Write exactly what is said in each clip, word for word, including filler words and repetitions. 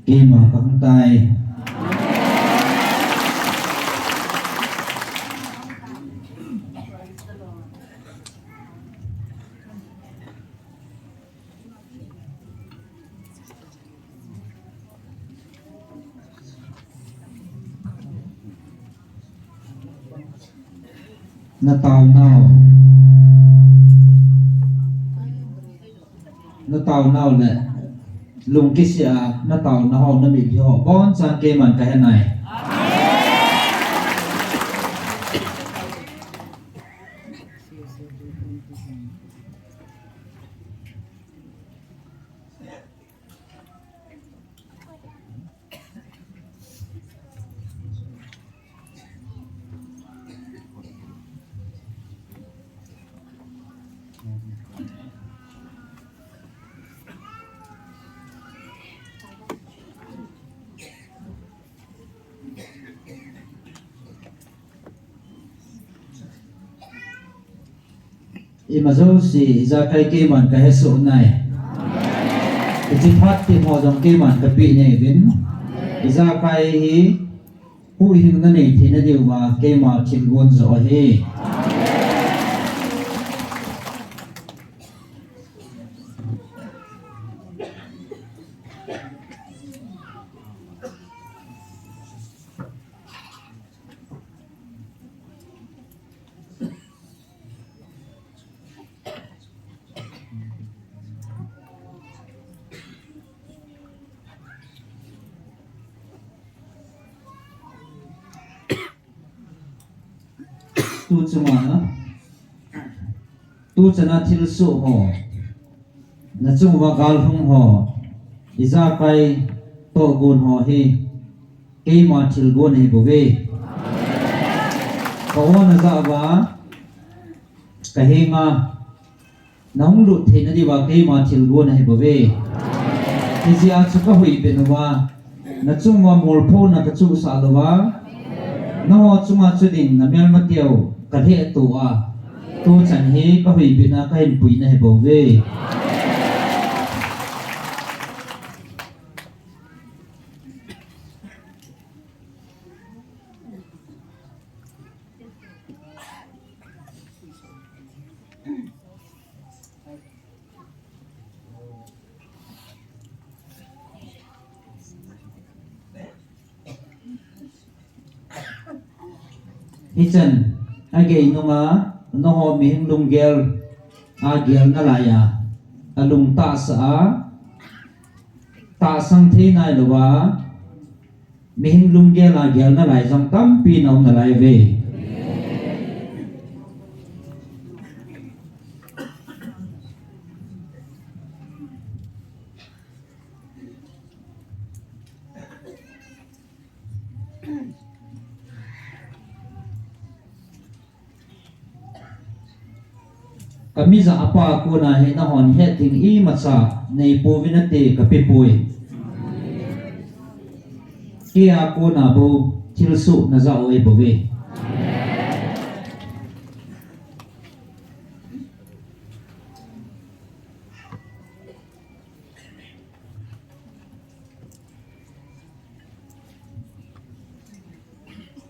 Keima kahung tai. Nataonau, nataonau le lungkisih a nataonau ho, namitlhi ho bonchan keiman kahenai. Ima jouse, ijakai keiman kahesoh nai. Hiche phat teng ho jong keiman kapeh nahi uvin. Ijakai hi huhhingna nei theina diuva keima thilgon joh ahi. Tu chunga, tu chana thilsoh ho, nachung uva galhung ho, ijakai tohgon ho hi keima thilgon ahibouve. Ka-o najah uva, kahenga nahung lut theina diuva keima thilgon ahibouve. Hijeh a chu kahuhbin uva, nachung uva molphona kachuhsah louva, nangho chunga chu ding namelmateu kalhehtoh a, tuchan hi kahuhbin a kahinpui nahibouve. Hichan agei nunga, nangho mihem lunggel a gel nalai a, alung tahsa a, tahsan thei nailouva, mihem lunggel a gel nalai jong tampi naum nalaiuve. Kamijah a pa kona hi nahon het ding imacha neipouvin nate kapepoi. Keia kona bou thilsoh najah u ahibouve.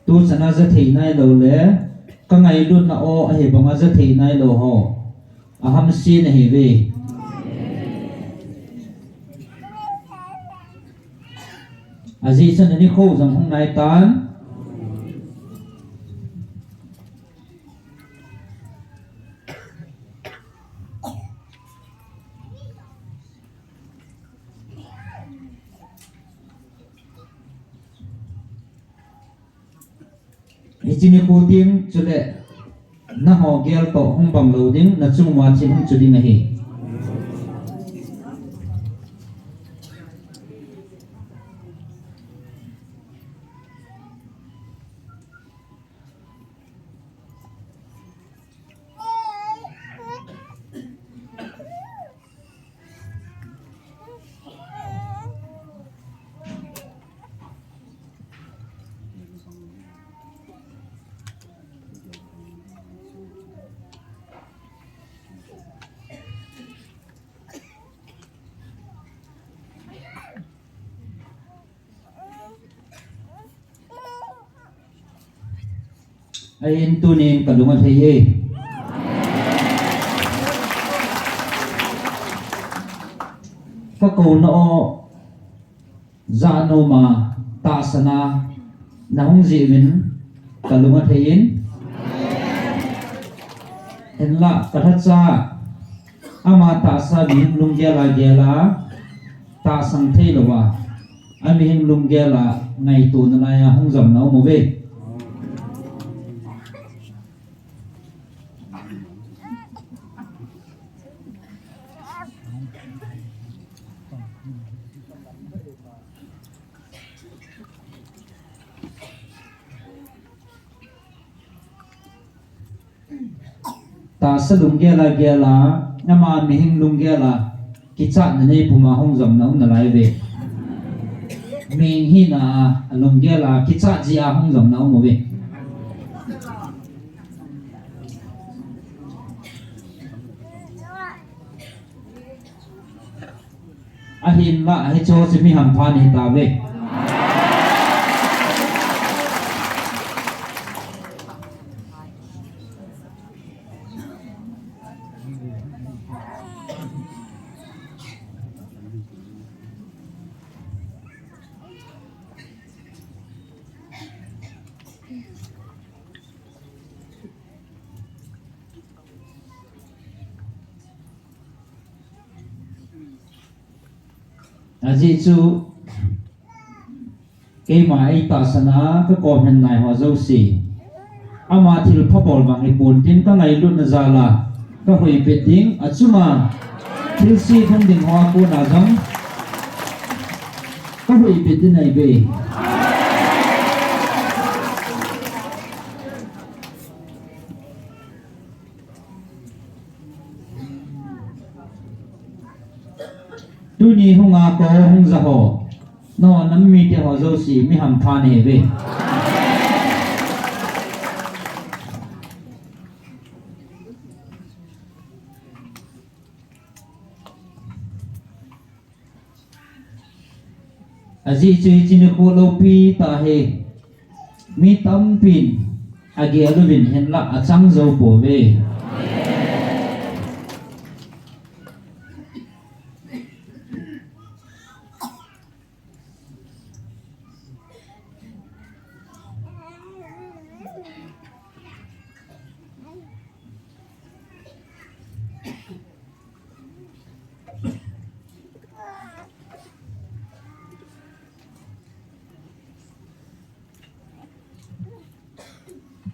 Tuchana jathei nailou le, kangailutna o ahibanga jathei nailou ho, ahamse nahiuve. Ajeh chu nanikho jong hung nai tan. Hiche nikho teng chule nangho gel toh hung bang lou ding, nachung uva thil hung chu ding ahi. Ahin tunin kalung athei e. Kakouna u, jahnom a, tahsan a nahung jeh uvin kalung athei in. Hinlah kalhacha, ama tahsa mihing lunggel a gel a, tahsan thei louva, amihing lunggel a ngaito nalai a hung jam na um uve. Tahsa lunggel a gel a, ama mihing lunggel a kichat na nei puma hung jam na um nalai uve. Mihing hina a lunggel a kichat jeh a hung jam na um uve. Ahinlah hiche chu mi hampha nahi tauve. Ajeh chu keima eitahsan a kakom hen nai ho jouse, ama thilpha bol vang hipon tin kangailutna jal a kahuhbit ding, achunga thilse hung ding ho a kona jong kahuhbit ding ahiuve. Tuni hunga koi hung ja ho, nangho nam mite ho jouse mi hampha nahiuve. Ajeh chu hiche nikho loupi tah hi mi tampin agel uvin hinlah achang jou pouve.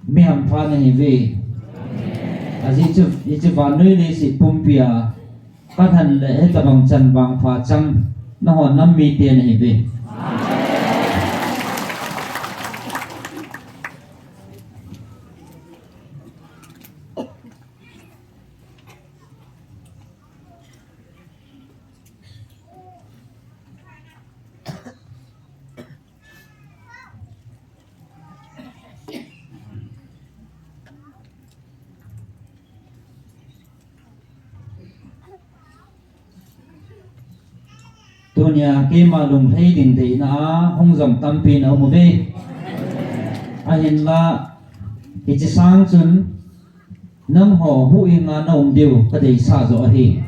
Mi hampha nahiuve. Ajeh chu hiche vannoi leiset pumpia kathan le hitobang chan vangpha chang nangho nam mite nahiuve. Tunia keima lunglhai ding deina a hung jong tampi na um uve. Ahinlah hiche sang chun nangho huhhing a na um diu kadeisah joh ahi.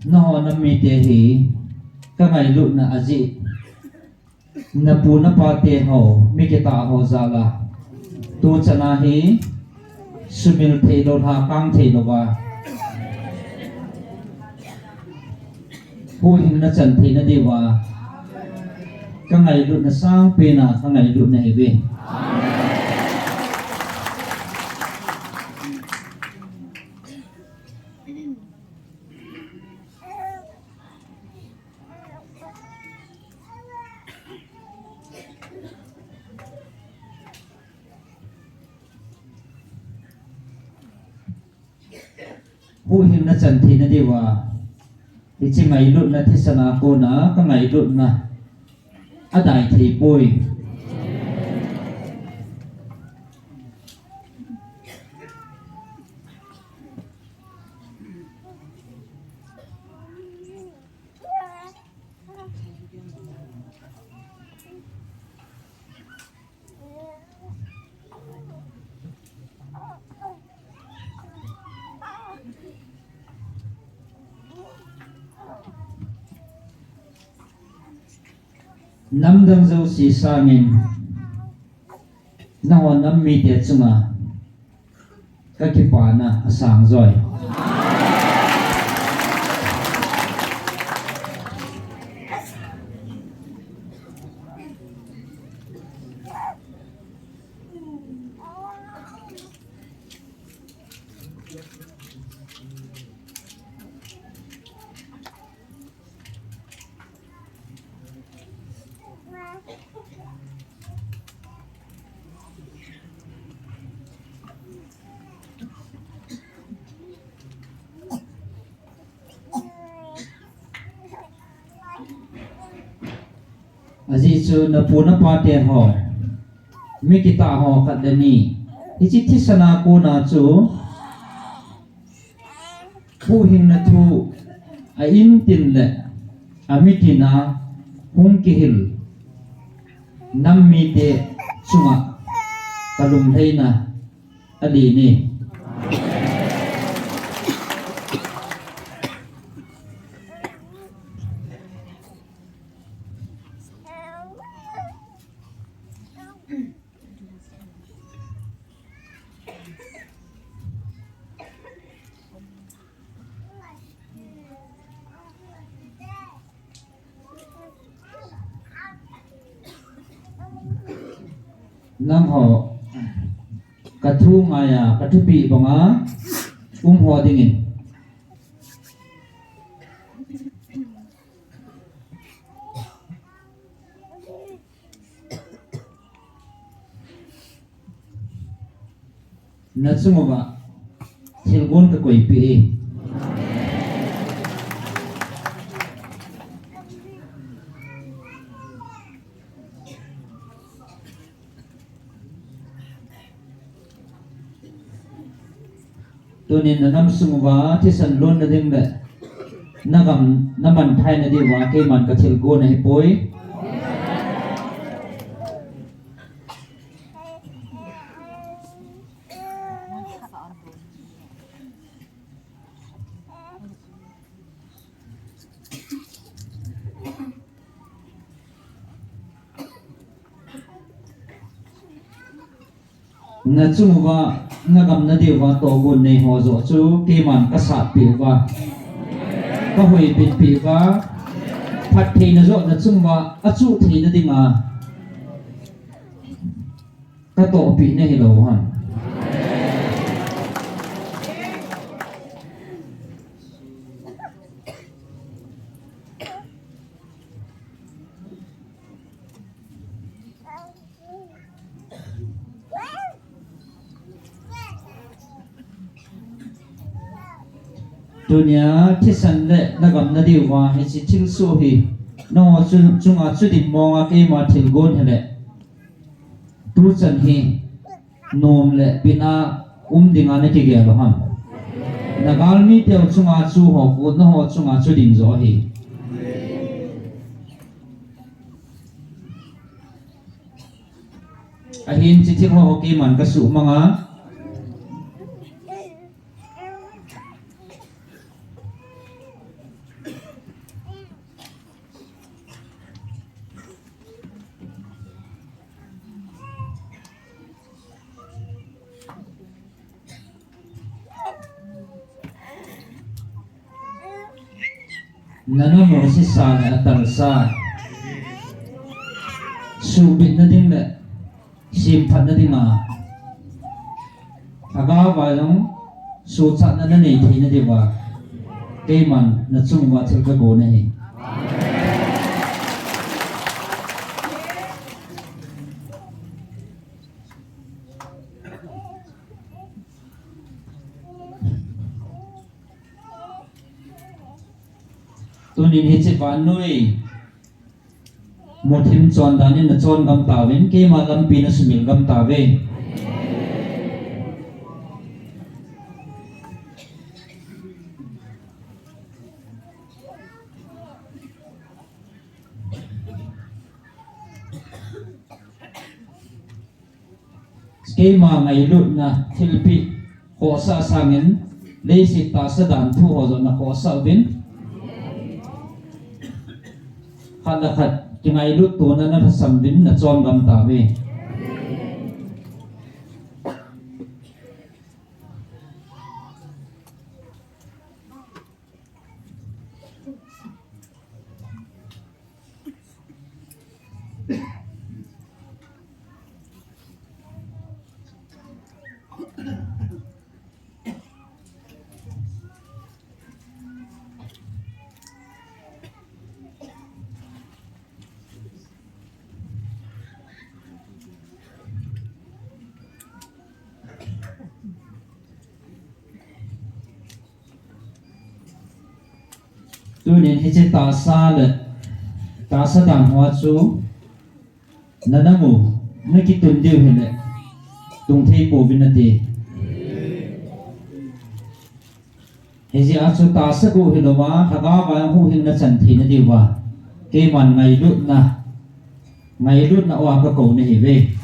Nangho nam mite hi kangailutna ajeh, napu napa te ho, mi kitah ho jal a, tuchan a hi sumil thei lou, lhakang thei lou va, huhhingna chan theina diuva kangailutna sangpen a kangailutna ahiuve. Huhhingna chan theina diuva, hiche ngailutna thisan a kona kangailutna adai thei poi. Namdang jouse sangin nangho nam mite chunga kakipana asang joi. Ajeh chu napu napa te ho, mi kitah ho khat le ni, hiche thisan a kona chu huhhingna thu a intin le a mitin a hung kihil nam mite chunga kalunglhaina alen e. Nangho kathu ngaiya, kathupeh banga um ho dingin. Nachung uva thilgon kakoipeh e. Tunin nanam sung uva thisan lonna ding le nagam naman theina diuva keiman kathilgon ahipoi. Nachung uva, nagam nadiuva tohgon neiho joh chu keiman kasatpeh uva, kahoipeh peh uva, phattheina joh nachung uva achuh theina dinga katohpeh nahilou ham? Tunia thisan le nagam nadiuva hiche thilsoh hi nangho chu, chunga chudim monga keima thilgon hile, tuchan hi nom le bitna um dinga nakigel u ham? Nagalmi teu chunga chu ho khu nangho chunga chudim joh ahi. Ahin hiche thil ho keiman kasuhmanga. Nanamu sisa le atalsa, subitna ding le semphatna dinga, lhagao va jong sochatna nanei theina diuva, keiman nachung uva thil kagon ahi. Tunin hiche vannoi muthim chondan in nachon gam tauvin, keima lampi nasumil gam tauve. Keima ngailutna thilpeh khohsah sangin, leiset tahsa dan thu ho jong nakhohsah uvin. Khat le khat kingailut tona nalhasam uvin nachon gam tauve. Tunin hiche tahsa le, tahsa dan hoa chu nanamu, nakitun diu hile, tung thei pouvin nate. Hijeh a chu tahsa bou hilouva, lhagao va huhhingna chan theina diuva, keiman ngailutna, ngailutna uva kakou nahiuve.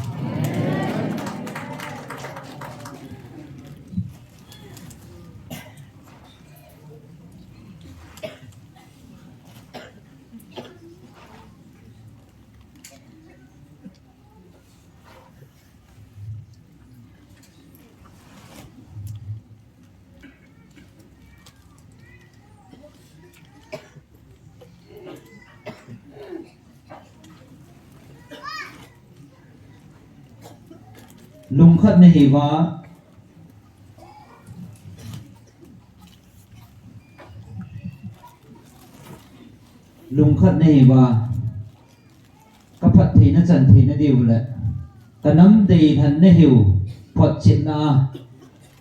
Lungkhat nahiuva, lungkhat nahiuva, kaphattheina chan theina diu le, kanam deilhenna hiu, photchetna a,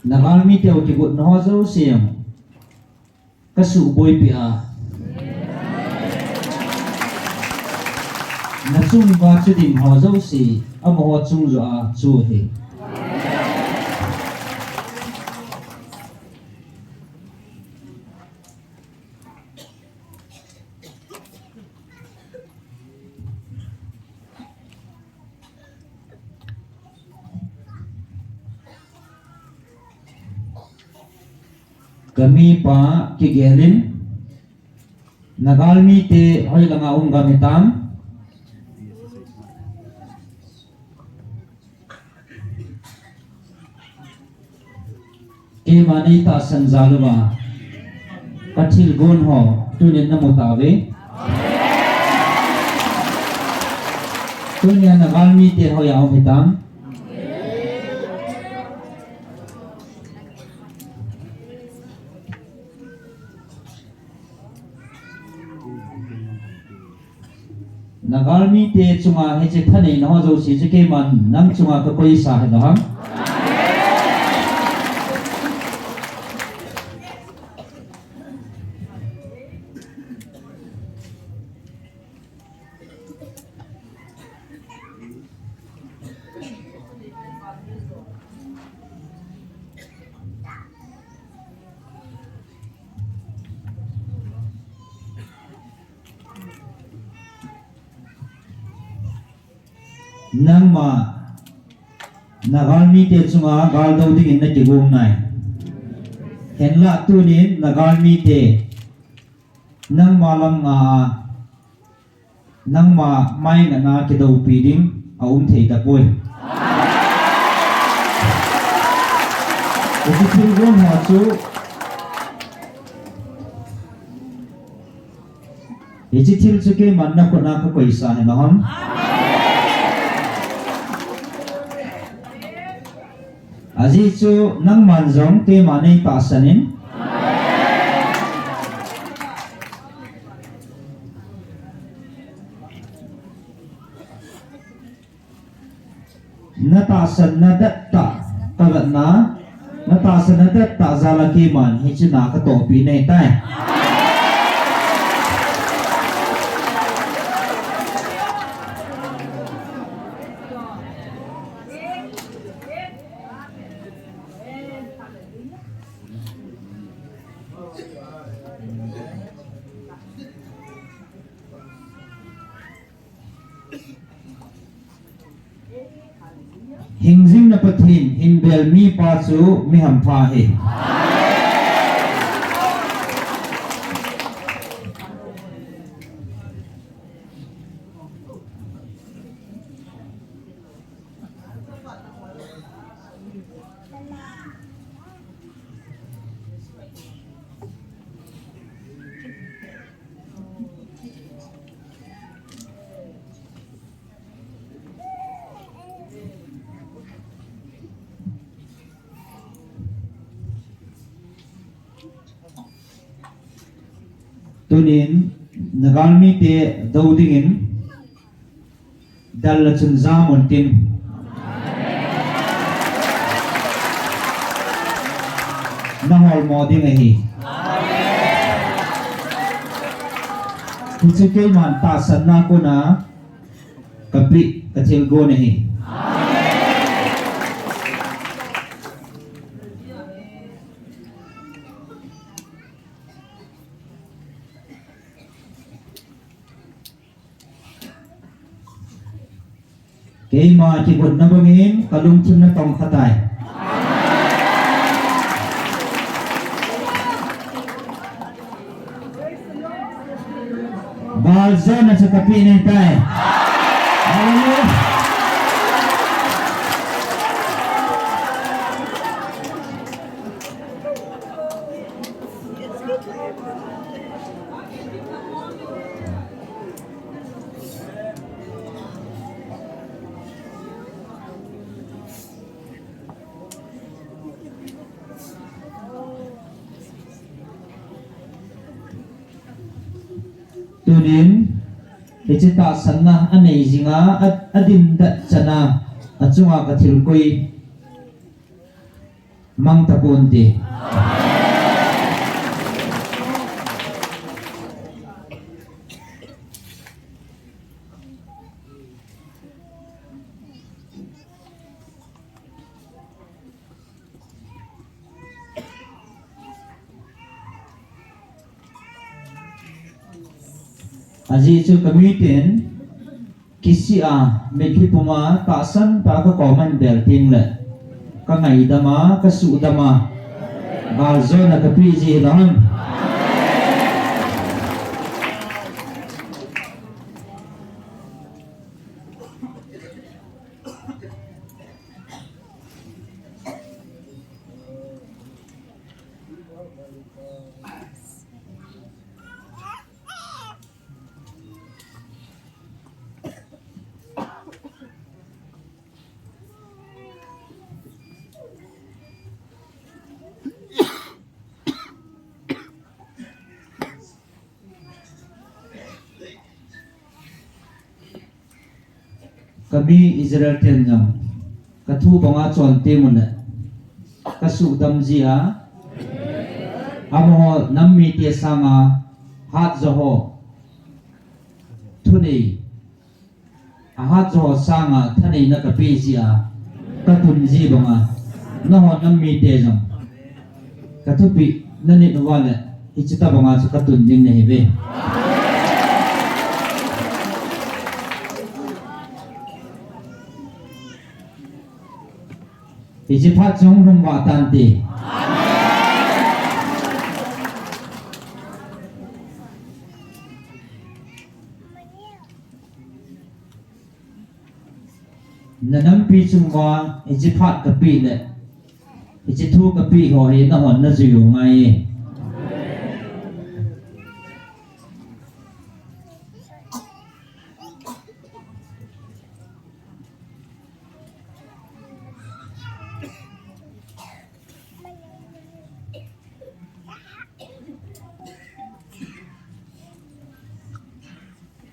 nagalmi teu kigotna ho jouse jong kasuhboipeh a, nachung uva chu ding ho jouse, amaho chung joh a chu ahi. Kamipa kigelin, nagalmite hoilanga um gam hitam? Keima neitahsan jal uva kathilgon ho tunin namu tauve. Tunia nagalmite hoiya um hitam? Nagalmite chunga hiche thaneina ho jouse chu keiman nang chunga kakoisa hilou ham? Nangma nagalmite chunga galdou dingin nakigong nai. Hinla tunin nagalmite nangma lam nga a, nangma mai ngana kidoupi ding aum thei tapoi. Iti thilgon ho chu Hiche thil chu keiman nakhut a kakoisa ahi, nahon. Ajeh chu nangman jong keima neitahsan in. Natahsan na dettah kavetna, natahsan na dettah jal a keiman hiche na katohpeh nahitai. Hingjing na Pathen, hinbel mipa chu mi hampha ahi. Tunin, nagalmite dou dingin, dal la chun jam un tin. Naholmo ding ahi. Hichu keiman tahsanna kona kapeh kathilgon ahi. Keima kigotna bangin kalungthim natong khatai. Galjona chu kapeh nahitai. Hallelujah. Tunin, hiche tahsanna anei jinga, a, adindat chana, achunga kathilkoi mang tapon te. Ajeh chu kamiten kisih a, mitlhi puma tahsan tah a kakom a hinbel tengle, kangaidam a, kasuhdam a, galjona kapeh ji ahi. Kami Israel ten jong kathu banga chon teng uleh, kasuhdam ji a, amaho nam mite sanga hatjo ho thunei, ahatjo ho sanga thaneina kapeh ji a, katun ji banga, nahon nam mite jong kathupeh nanit uva leh, hiche tobanga chu katun ding nahiuve. Hiche phat chu hung lhung vah tante. Nanampi chunga hiche phat kapeh leh, hiche thu kapeh ho hi nahon najui u ngai e.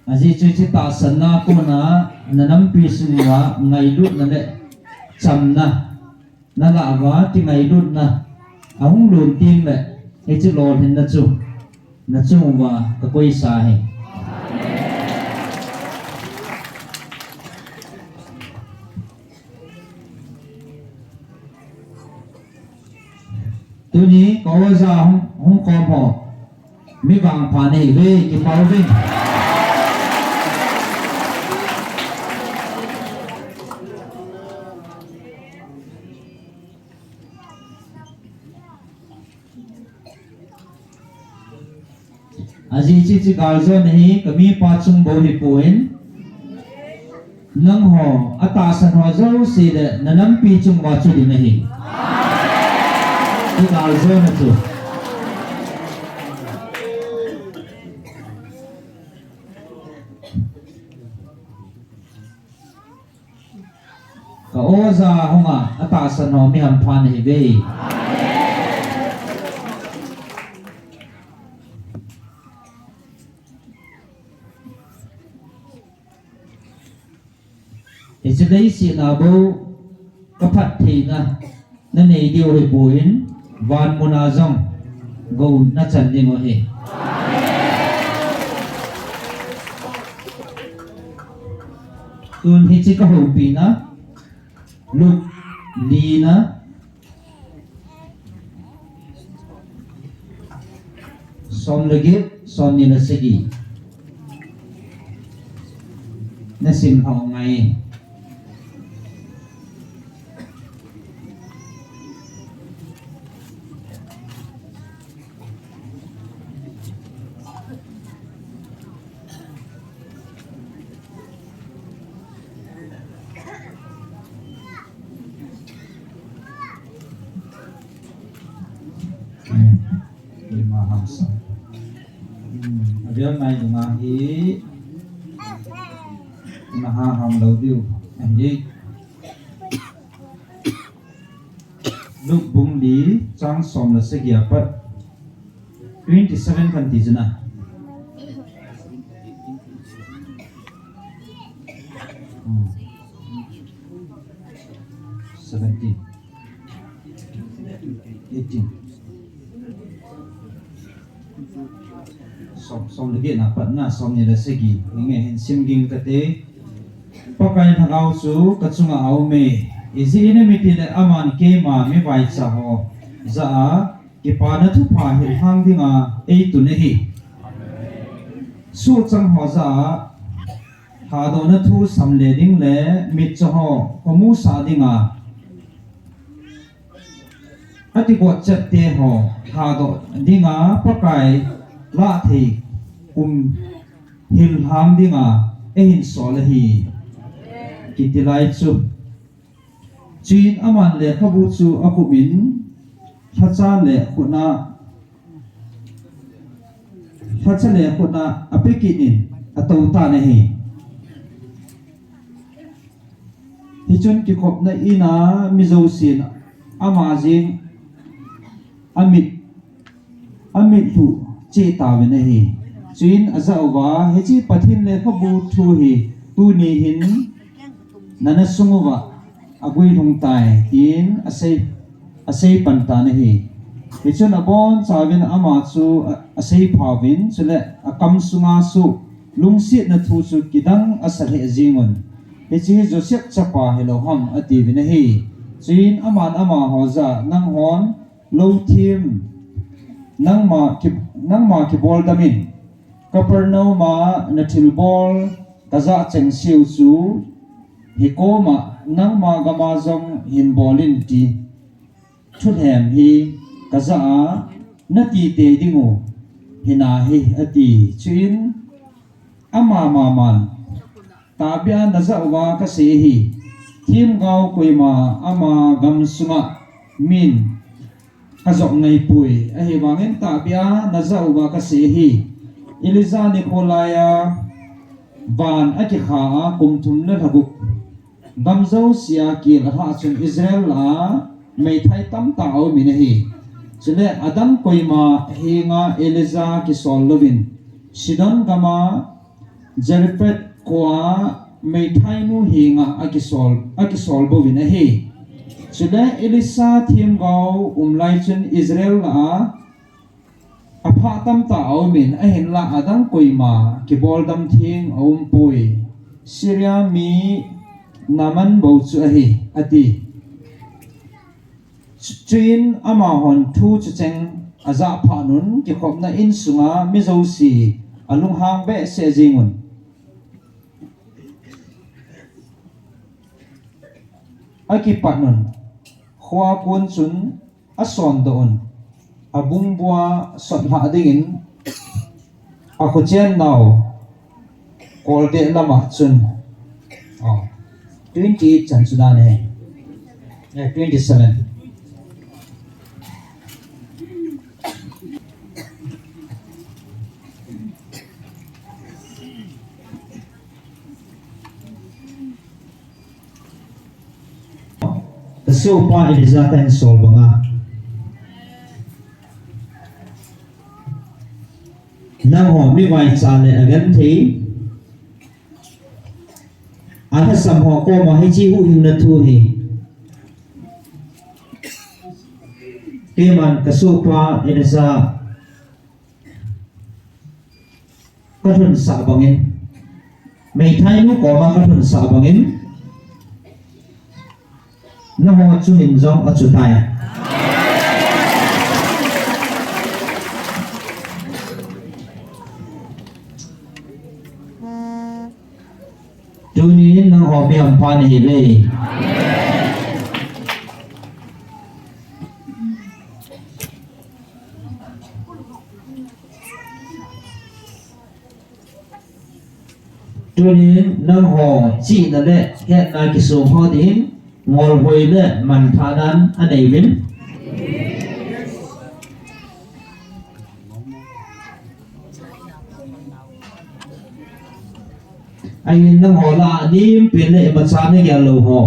Ajeh chu hiche tahsanna kona nanampi sunga ngailutna le chamna nalah uva, kingailutna ahung lhun teng le, hiche lolhinna chu nachung uva kakoisa ahi. Tuni ka oja hung, hung kom ho, mi vangpha nahiuve, kipah uve. Ajeh chu hiche galjona hi kamipa chung bou hipon, nangho, atahsan ho jouse le nanampi chung uva chu ding ahi. Hiche galjona chu. Ka oja hunga atahsan ho mi hampha nahiuve. Hiche leiset a bou kaphattheina nanei diu hipon, van muna jong gou nachan diu ahi. Tun hiche kahoupina, Luke lina, som le get, somni le sagi. Nasim lhon ngai. Ima hamsa. Hmm, avel nai dunga hi ima ha ham lou diu ahi. Luke bung li chang som le sagi apat twenty seven kan ti jina. Hmm. Seventeen. Eighteen. Som, som le get na pat na, somni le sagi. Inge hin sim ging kate. Pakai Lhagao chu kachunga aume. Ijeh inem itile aman keima mi vaicha ho jah a, kipana thupha hilhang dinga eitun ahi. Suhchang ho jah a, lhadohna thu samle ding le mitcho ho khomusah dinga, ati got chet te ho lhadoh dinga Pakai lahthei kum hilhang dinga eihin sol ahi. Kiti lai chu. Chuin aman lekhabu chu akumin, lhacha le khutna, lhacha le khutna apekit in atou tan ahi. Hichun kikhopna ina mi jousen ama jeng amit amit lhuh cheh tauvin ahi. Chuin ajah uva, hiche Pathen lekhabu thu hi tuni hin nana sung uva aguilhung tai, tin asei, asei pan tan ahi. Hichun abonchauvin ama chu a, asei phauvin, chule akam sunga suh lungsetna thu chu kidang asa lheh jengun. Hiche hi Joseph chapa hilou ham, atiuvin ahi. Chuin aman amaho jah a, nanghon lou thim, nangma ki, nangma kibol damin, Capernaum a nathilbol kajah chengse u chu, hikoma nangma gama jong hin bol in ti thulhem hi kajah a nati tei diu hinahi, ati. Chuin ama maman, tahbeh a najah uva kasei ahi. Themgao koima ama gamsunga min kajop ngaipoi. Ahivangin tahbeh a najah uva kasei ahi. Elijah nikho laiya van akikha a kum thum le lha gup gam jousea kel alhah chun Israel a meithai tamtah aumin ahi. Chule adang koima henga Elijah kisol louvin Sidon gama Zarephath khoa meithainu henga akisol, akisol bouvin ahi. Chule Elisha themgao umlai chun Israel lah a apha tamtah aumin, ahinlah adang koima kiboldam theng aumpoi. Syria mi Naaman bou chu ahi, ati. Chuin amahon thu chucheng ajah phat un kikhopna insunga mi jouse alunghang behseh jeng un. Akipat un, khoa kon chun asondoh un, abungbua sotlhah dingin akhochen nau koldeh lama chun, oh, twenty-eight chan chu dan ahi. Eh, twenty-seven. Kasohpa Elijah kahin sol banga, nangho mivaicha le agenthei, alhasam ho koma hiche huhhingna thu hi keiman kasohpa Elijah kalhunsah bangin, meithainu koma kalhunsah bangin, nangho chungin jong achutai. Tunin nangho mi hampha nahiuve. Tunin nangho chihna le hetna kisong ho din ngolhoi le manthahnan aneiuvin. Ahin nangho lah a nimpen le imacha nagel lou ho.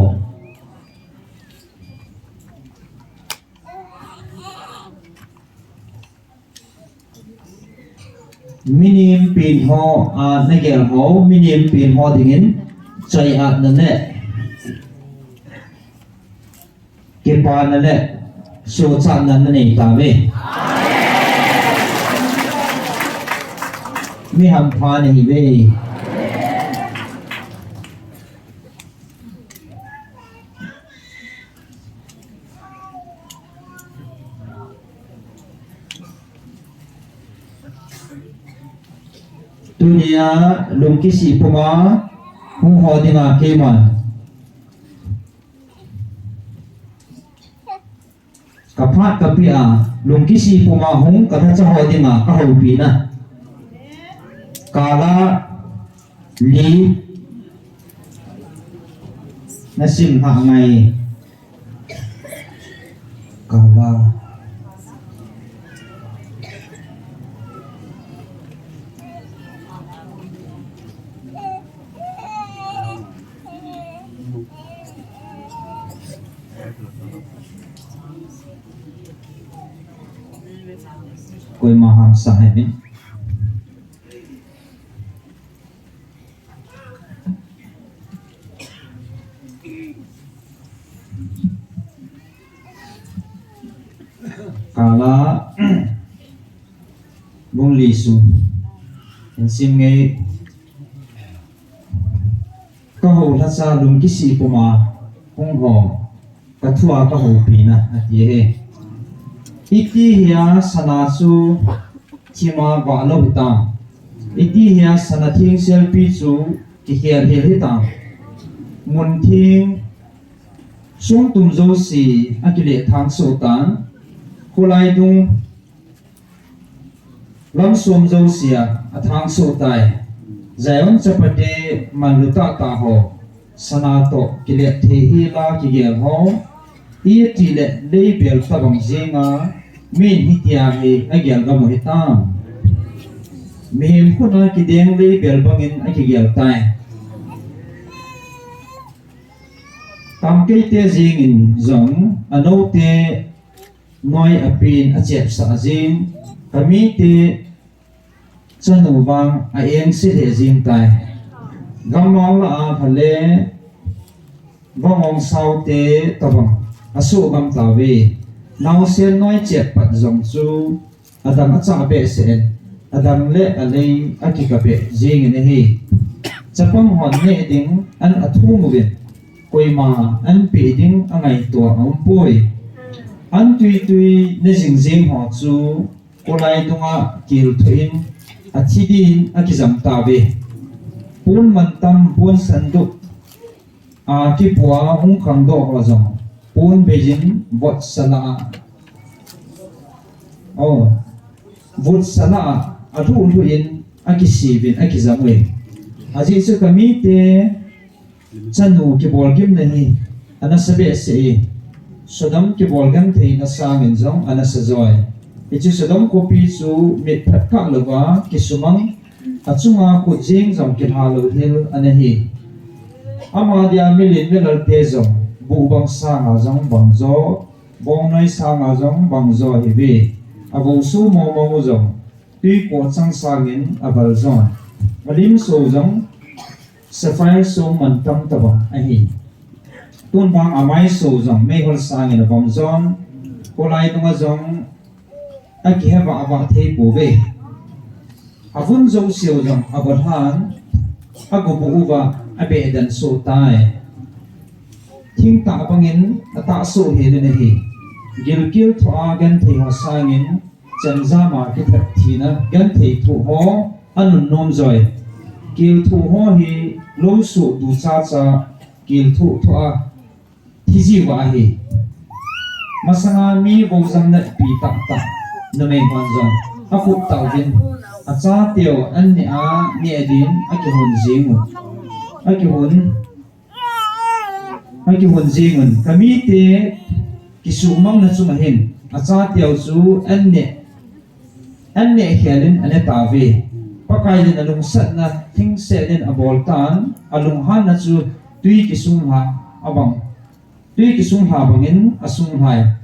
Mi nimpen ho, a, nagel ho, mi nimpen ho dingin choi-atna le kipana le sochatna nanei tauve. Mi hampha nahiuve. Tunia lungkisih puma hung ho dinga keiman kaphat kapeh a, lungkisih puma hung kalhacha ho dinga kahoupina. Kala li nasim lhah ngai. Kala. Koima hamsa hih in. Kala bung li sung. Hin sim nge. Kahou lhacha lungkisih puma hung ho, kathua kahoupina, ati ahi. Iti hia sana chu thima vah lou hitam. Iti hia sana thengselpi chu kikhel hel hitam. Mun theng sung tum jouse akileh thangsoh tan. Kholai dung lam som jouse a athangsoh tai. Zion chapate manlu tahtah ho, sana toh kilet thei hela kigel ho, iti le leibel tabang jenga min hitia hi agel gam u hitam. Mihem khut a kideng leibel bangin akigel tai. Tamkeite jengin jong anoute noi apen achepsah jeng, kamite Chanu vang a engse lheh jing tai. Gammang lah a phale vangong saute tobang a suh gam tauve. Naosen noi chet pat jong chu adang a chah behseh in, adang le alei a kikah beh jingin ahi. Chapang hon neh ding an athum uvin, koima an peh ding a ngaito a umpoi. An tuitui ne jingjing ho chu kolai dunga kilthuh in athi din a kijam tauve. Pon mantam, pon sandup a kipua hung khangdoh ho jong pon beijin vot sala a, oh, vot sala a, alhuh lhuh in a kisivin a kijam uve. Ajeh chu ka mite chanu kibol gimna hi anasa behseh e. Sodom kibol gentheina sangin jong anasa joi. Hichu Sodom khopi chu mitphat kah louva kisumang, achunga khut jeng jong kilha lou hel ana hi. Ama dia milen milalte jong buh bang sanga jong bang jo, bongnoi sanga jong bang jo hiuve. Avou so momo jong tuipoh chang sangin abal jon. Alim so jong sapphire so mantam tobang ahi. Tun vang amai so jong meihol sangin abang jon. Kolai dunga jong akihe vah vah thei pouve. Avun jouseu jong abolhan, agobuh uva abeh den soh tai. Thingtah bangin atah soh hel in ahi. Gilkel thoh a genthei ho sangin chemjam a kithat thina genthei thoh ho anunnom joi. Kilthoh ho hi lou soh ducha cha kilthoh thoh a thi jiu ahi. Masanga mi voujam natpi tahtah numei hon jong akhup tauvin, achateu an neh a neh din akihon jing un. Akihon, akihon jing un. Ka mite kisumangna chunga hin achateu chu an neh, an neh khel in ane tauve. Pakai in alungsatna lhingset in abol tan, alunghanna chu tui kisunglha abang, tui kisunglha bangin asunglhai.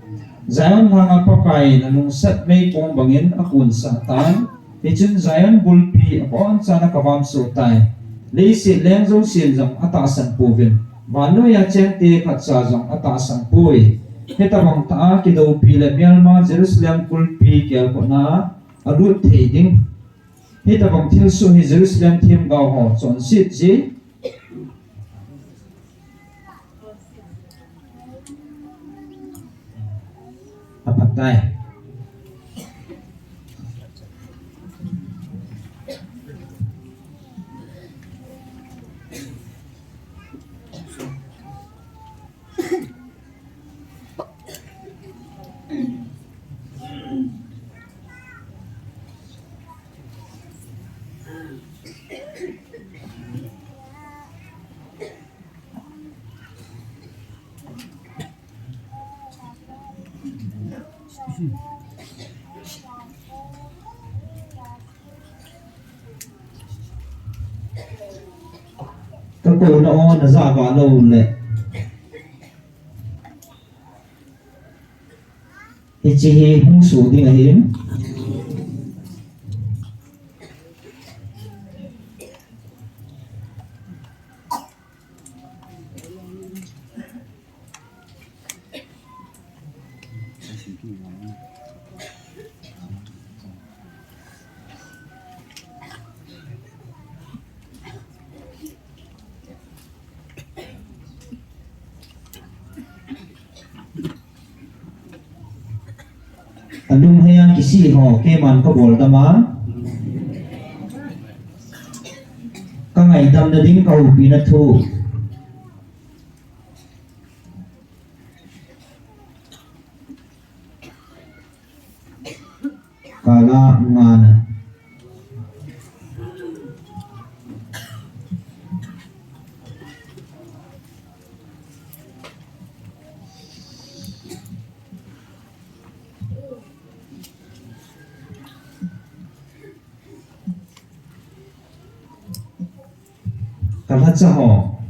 Zion langa Pakai in alungsat meikong bangin akunsah tan. Hichun Zion bulpi abonchan akavamsoh tai. Leiset leng jousen jong atahsan pouvin, vannoiya chengte khatcha jong atahsan poi. Hitabang tah a kidoupi le melma Jerusalem kulpi kelkotna alut thei ding. Hitabang thilsoh hi Jerusalem themgao ho chonset ji. Aphat tai. Ka kouna o na ja va lou le. Hiche hi hung soh ding ahin. Ka lunghei a kisih ho, keiman ka bol dam a. Ka ngaidamna ding ka houpina thu. Kala ngana. Ka lhacha ho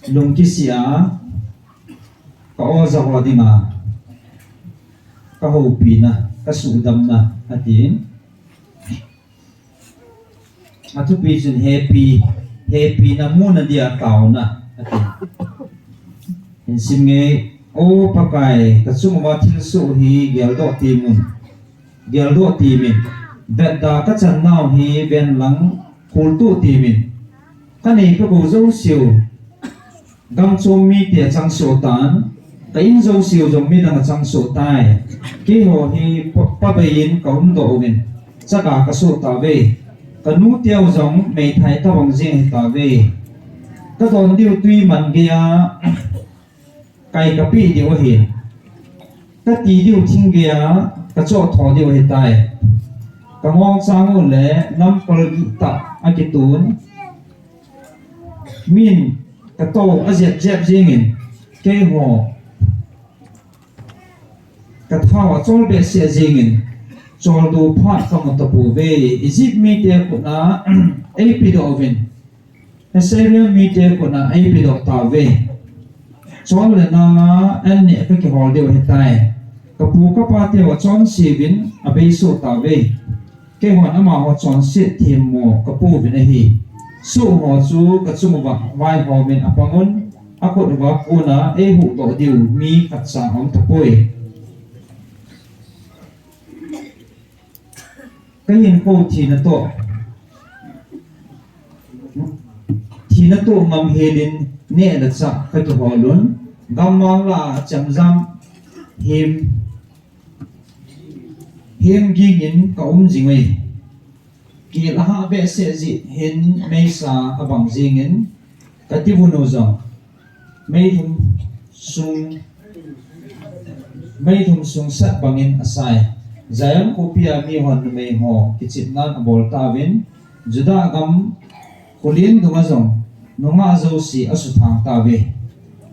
lungkisih a, ka oja ho dinga ka houpina, ka suhdamna, atin. Athupi chun hepi, hepina muna dia taona ati. Hin sim nge, O Pakai, kachung uva thilsoh hi geldoh timun, geldoh timin, vetda kachan nau hi venlang khultoh timin, kanei kagou jouseu gamchom mite achang soh tan, ka in jouseu jong midang achang soh tai. Keiho hi pa, pabeiyin kaumdoh uvin, chaga kasoh tauve. Kanuteu jong meithai tobang jeng hitauve. Kadon diu tui man geiya kai kapeh diu ahin, kati diu thing geiya kachoh tho diu ahitai. Kangong chang u le namkol gihtah akitun, min katou ajep jep jengin, keiho kathao achol behseh jengin, choldo phat kamu tapouve. Egypt mite khutna eipedoh uvin, Assyria mite khutna eipedoh tauve. Chol le nanga an neh kakihol diu ahitai. Kapu kapateu achonseuvin abeisoh tauve. Keihon amaho chonset themmo kapouvin ahi. Soh ho chu kachung uva vaihomin apangun, akhut uva kona eihuhdoh diu mi khatcha aum tapoi. Kahinkho thina toh, thina toh ngamhelin neh le chah kakiholun, gammang lah a chemjam hem, hem gingin kaum jingui. Kel ahah behseh jeh hin meisa abang jengin, kativun u jong meithum sung, meithum sung sat bangin asai. Zion khopia mihon numeiho kichepnan abol tauvin, Judah gam kholen dunga jong nungah jouse asuthang tauve.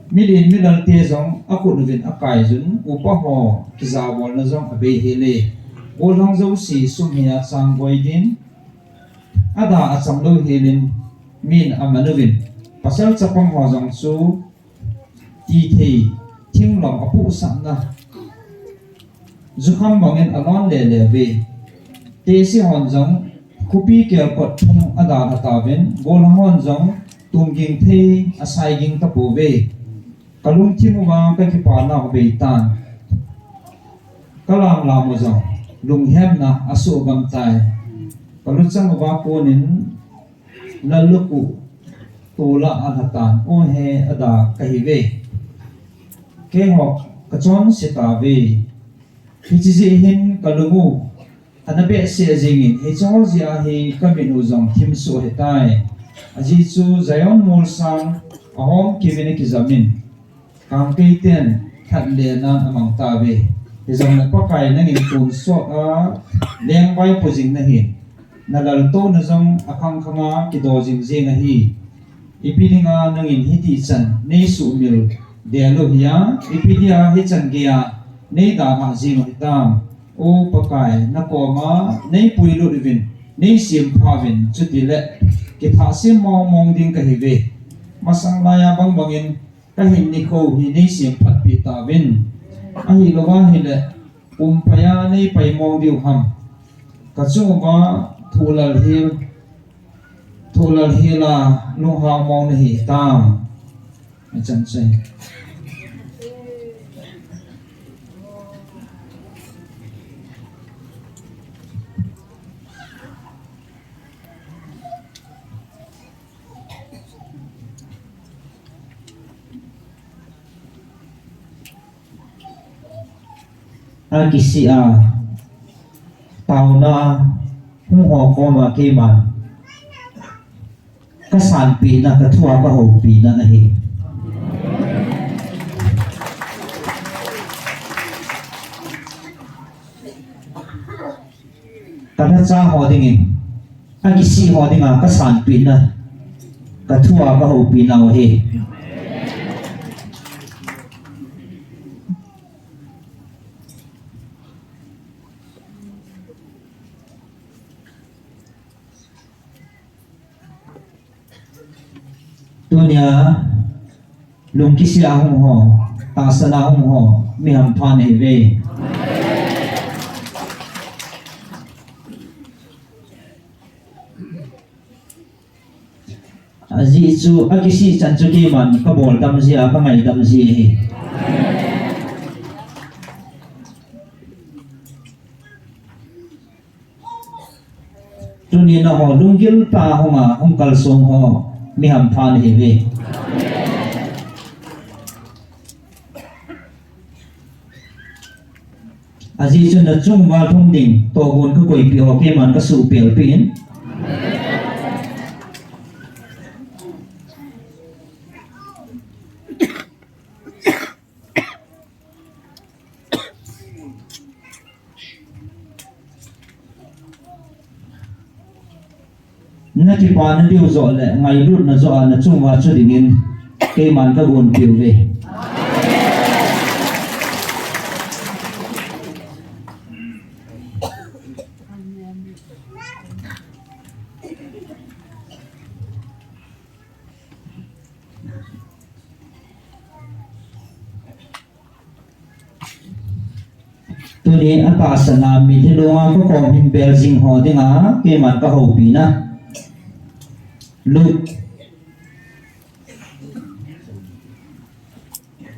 Milen milalte jong akhut uvin akaijun, upaho kijabolna jong abeihele. Gollhang jouse sum hia changgoi din, ada achang louhelin min amanuvin, pasal chapangho jong chu tithei thinglom apohsahna jukham bangin alon lele uve. Tehse hon jong khopi kelkot phung adalha tauvin, gollhang hon jong tungging thei asaiging tapouve. Kalungthim uva kakipanau abeitan, kalamlam u jong lunghemna asoh gamtai. Kaluchang uva konin lallukhuh tola alhatan, O he, ada kahiuve. Keiho kachonse tauve. Hiche jeh hin kalung u ana behseh jengin, hicheho jeh a hi kamit u jong thimsoh ahitai. Ajeh chu Zion molsang ahomkimin akijamin, kangkeiten lhatlenan amang tauve. Hijongle Pakai, nangin tonsot a lengvaipo jing nahin, nalaltouna jong akhangkhanga kido jingjing ahi. Ipi dinga nangin hitichan neisuhmil del u hia, ipi dia hichan geiya neidalhah jing u hitam? O Pakai, nakoma neipuilut uvin, neisemphauvin, chutile kithahsem mongmong ding kahiuve. Masang laiya bangbangin kahin nikho hi neisemphatpeh tauvin. Ahilouva ahile, pumpaiya neipai mong diu ham? Kachung uva thohlal hel, thohlal hela lunghang mong nahitam? Achan chai. Akisih a, taona hung ho koma keiman kasanpehna, kathua kahoupina ahi. Kalhacha ho dingin, akisih ho dinga kasanpehna, kathua kahoupina u ahi. Tunia lungkisia hung ho, tahsana hung ho, mi hampha nahiuve. Hichu akisih chan chu keiman kabol dam jia, kangai dam ji ahi. Tuni nangho lunggil tah a hung a, hung kalsong ho, mi hampha nahiuve. Ajeh chu nachung uva lhung ding tohgon kakoipeh ho keiman kasuhpelpeh in. Nakipana diu joh le ngailutna joh a nachung uva chu dingin keiman kagonpeh uve. Tuni atahsan a mitlhi longa kakom hin bel jing ho dinga keiman kahoupi na. Luke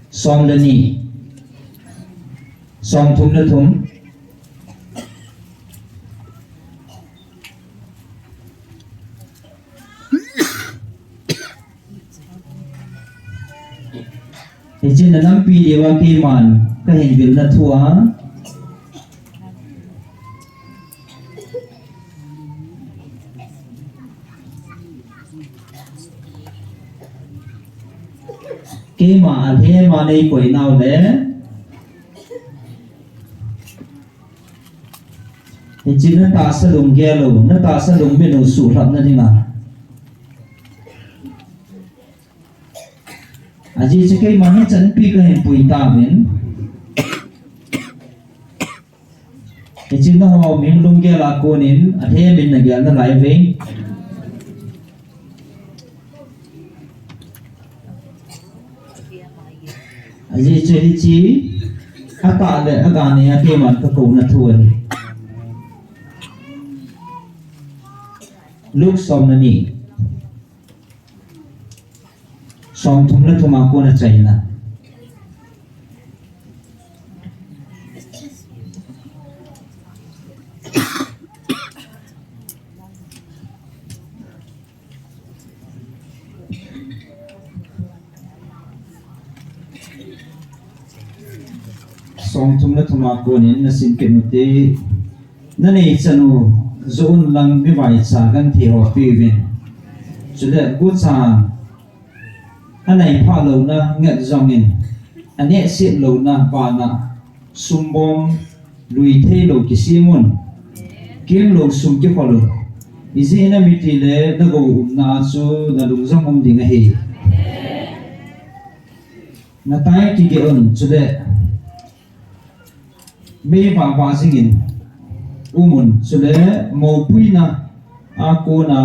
som le ni, som thum le thum. Hichun anampi diuva keiman kahin vilna thu a. Keima alhem a neikoi nau le. Hichun natahsa lunggel u, natahsa lungmin u suhlhapna dinga. Ajeh chu keiman hichan pi kahin pui tauvin. Hichun nangho min lunggel a konin alhem in nagel nalai uve. Ajeh chu hiche atah le aganei a keiman kakouna thu ahi. Luke som le ni. Som thum le thum a kona chaina. Som thum le thum a konin nasim kit ute. Nanei chan u joh un lang mi vaicha genthei ho peuvin. Chule gucha anei phah louna nget jongin, anehset louna bana sumbom lui thei lou kisem un. Kimlou sum kikhol un. Ijeh inem itile nagou umna a chu nalung jong um ding ahi. Natai kigeh un chule mei vahvah jingin um un, chule moupuina a kona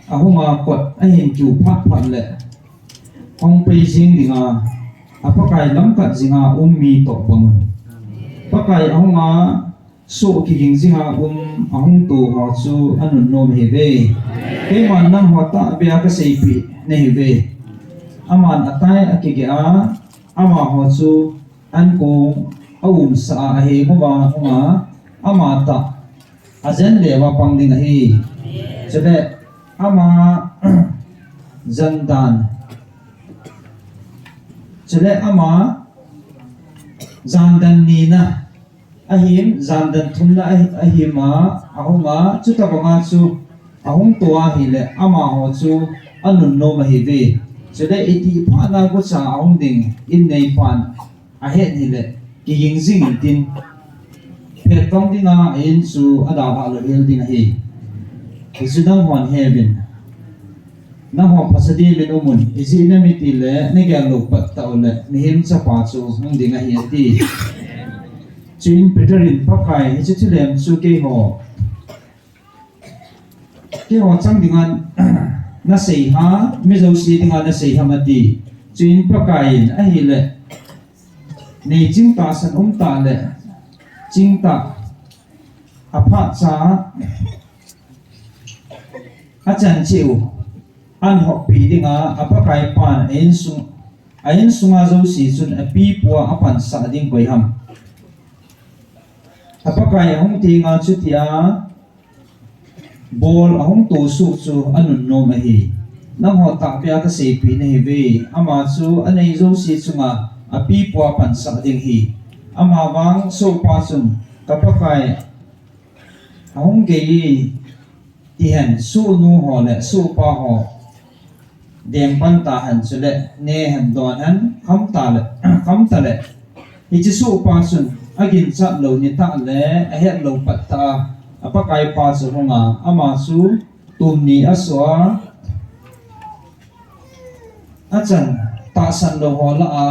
ahunga kot ahin kiu phatphat le hung pei jing dinga, a Pakai lamkat jinga um mi toh bang un. Pakai ahunga soh kiging jinga um ahung to ho chu anunnom ahiuve. Keiman nangho tahbeh a kaseipeh nahiuve. Aman atai akigeh a, amaho chu ankong aumsah a, ahenguva hunga, amatah ajen leuva pang ding ahi. Chule ama jandan, chule ama jandan nina ahim, jandan thumna ahi, ahima, ahunga, chutobanga chu ahung to ahile, amaho chu anunnom ahiuve. Chule itih phatna gucha ahung ding in neiphan ahet hile, kiging jing intin, phetthong dinga a-in chu adalhah louhel ding ahi. Hichu nanghon heuvin. Nangho phasadimin umun, ijeh inem itile nagel lou pat taule Mihem Chapa chu hung ding ahi ati. Chuin Peter in, Pakai, hiche thilem chu keiho, keiho chang dinga nasei ham, mi jouse dinga nasei ham ati. Chuin Pakai in, ahile neiching tahsan umtah le chingtah aphatcha achan cheh u An hoppi dinga, a pakaipan a insung, a insunga jouse chun a pipua a pansah ding koi ham? A pakai a hung tenga chutia bol a hung tosuh chu a nunnom ahi. Nangho tahbeh a ka seipeh nahiuve, ama chu a nei jouse chunga a pipua pansah ding ahi. Amavang sohpa chun ka pakai a hung gei e, tihen, sohnu ho le sohpa ho deng pan tahen, chule nehen donhen, kham tale, kham tale. Hiche sohpa chun a ginchat lou nitah le a het lou pattah a, a pakaipa chu hunga, ama chu tum ni a soh a, a chan tahsan lou ho lah a,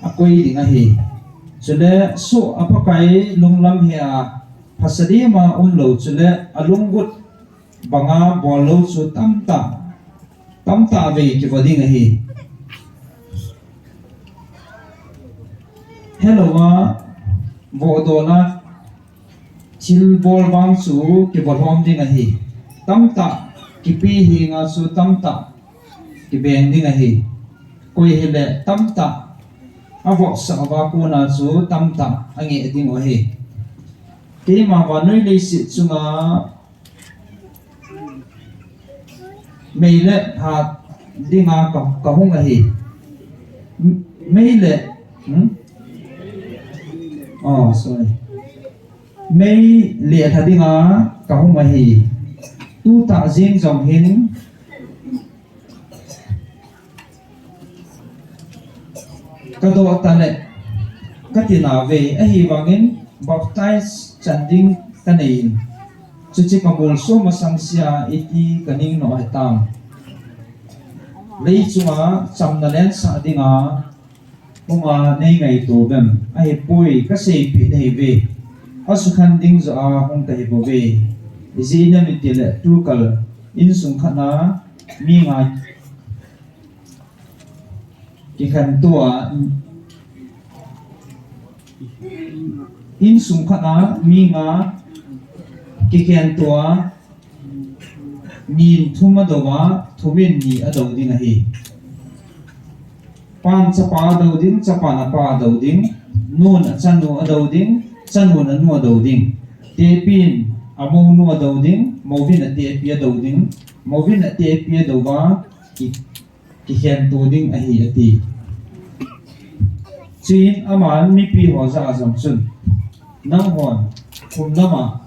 a koi ding ahi. Chule soh a pakai lunglam hea phasah dima umlou, chule a lunggut banga bol lou chu tamtah, tamtah vei kivo ding ahi. Helouva vohdola thilbol vang chu kivo lhom ding ahi. Tamtah kipe henga chu tamtah kibeng ding ahi. Koi hile tamtah a vopsah uva kona chu tamtah a ngeh ding u ahi. Keima vannoi leiset chunga mei le lha dinga ka, ka hung ahi. M-, mei le, hmm? Oh, sorry. Mei le lha dinga ka hung ahi. Tutah jeng jong hin ka doh tale, ka ti nauve, ahivangin baptize chan ding ka nei in, chuche ka molso masang sea iti ka ning nom ahitam? Lei chunga chamna lensah dinga hunga nei ngaito uvem? Ahipoi, ka seipeh nahiuve, a sukhen ding joh a hung kahi bouve. Ijeh inem itile tukal insung khat na mi nga kikhentoa, insung khat a mi nga kikhentoa, ni in thum a dou a, thum in ni a dou ding ahi. Pan chapa a dou ding, chapan apa a dou ding, nun a chanu a dou ding, chanun anu a dou ding. Tepin a mounu a dou ding, mouvin a tepi a dou ding, mouvin a tepi a dou a, ki kikhentoh ding ahi, ati. Chuin aman mipi ho jah a jong chun, nanghon khum lama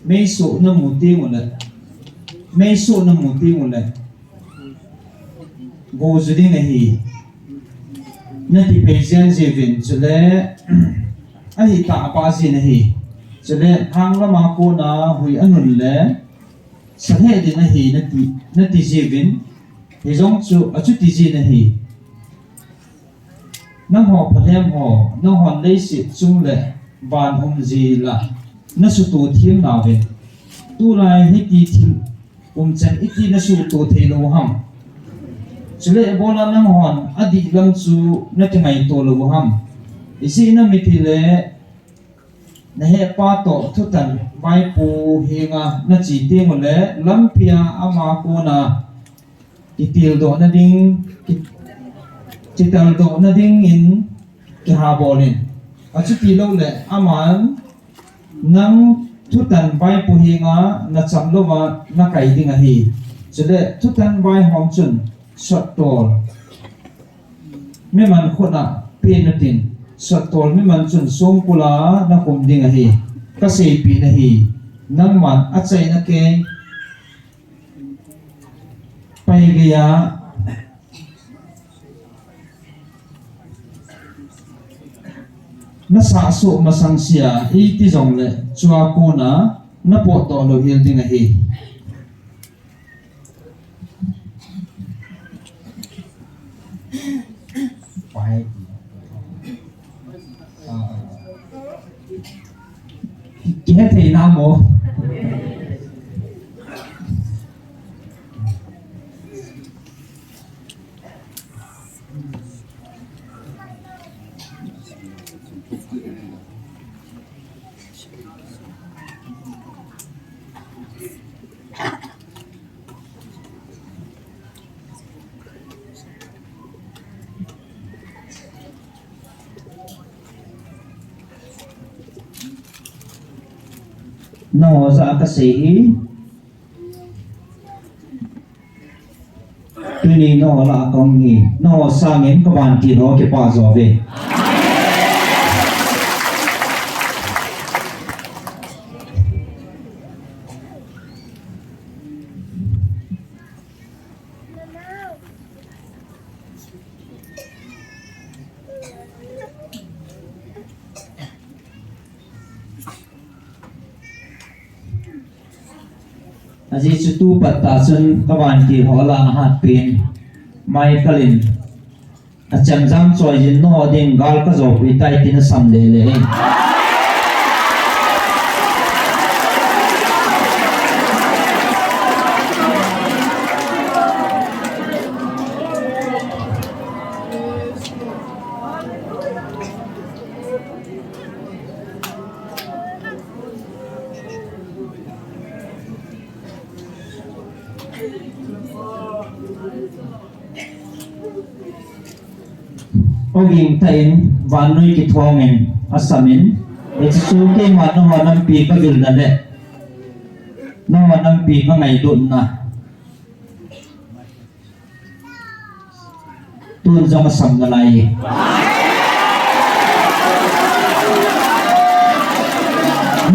meisoh namu tengule, meisoh namu tengule, go ju ding ahi, nati pei jeng jiuvin, chule ahi tah a pah jin ahi. Chule lhang lama kona hui anun le, sa lheh ding ahi nati, nati jiuvin, hijong chu achuti jin ahi. Nangho phalhem ho, nanghon leiset chung le van hum jeh la nasutoh them nauvin, tulai hiti thil umchan iti nasutoh thei lou ham? Chule ibola nanghon adih lam chu nakingaito lou ham? Ijeh inem itile, nahehpa toh thutan vaipo henga nache tengule, lampia ama kona kitildohna ding, ki, kitildohna dingin kihabol in. Achuti loule aman nang thutan vaipo henga nacham louva nakai ding ahi. Chule thutan vaihom chun sottol miman khut a pen utin, sottol miman chun songkul a nakum ding ahi, kaseipeh nahi. Nangman achaina kei pai geiya nasahsoh masang sea iti jongle, chua kona napotdoh louhel ding ahi. Kihethei namo? Nangho jah a kasei hi. Tuni nangho lah a kahung hi. Nangho sangin kavantil ho kipah jo uve. Ajeh chu tu pat tah chun kavantil ho lah a hatpen Michael in achemjam choi jin nangho ding gal kajopeh tai tin asam lele e. Ogin tah in vannoi kithong in asam in, hiche chu keima nangho nampi kavilna le nangho nampi kangailutna. Tun jong asam nalai e.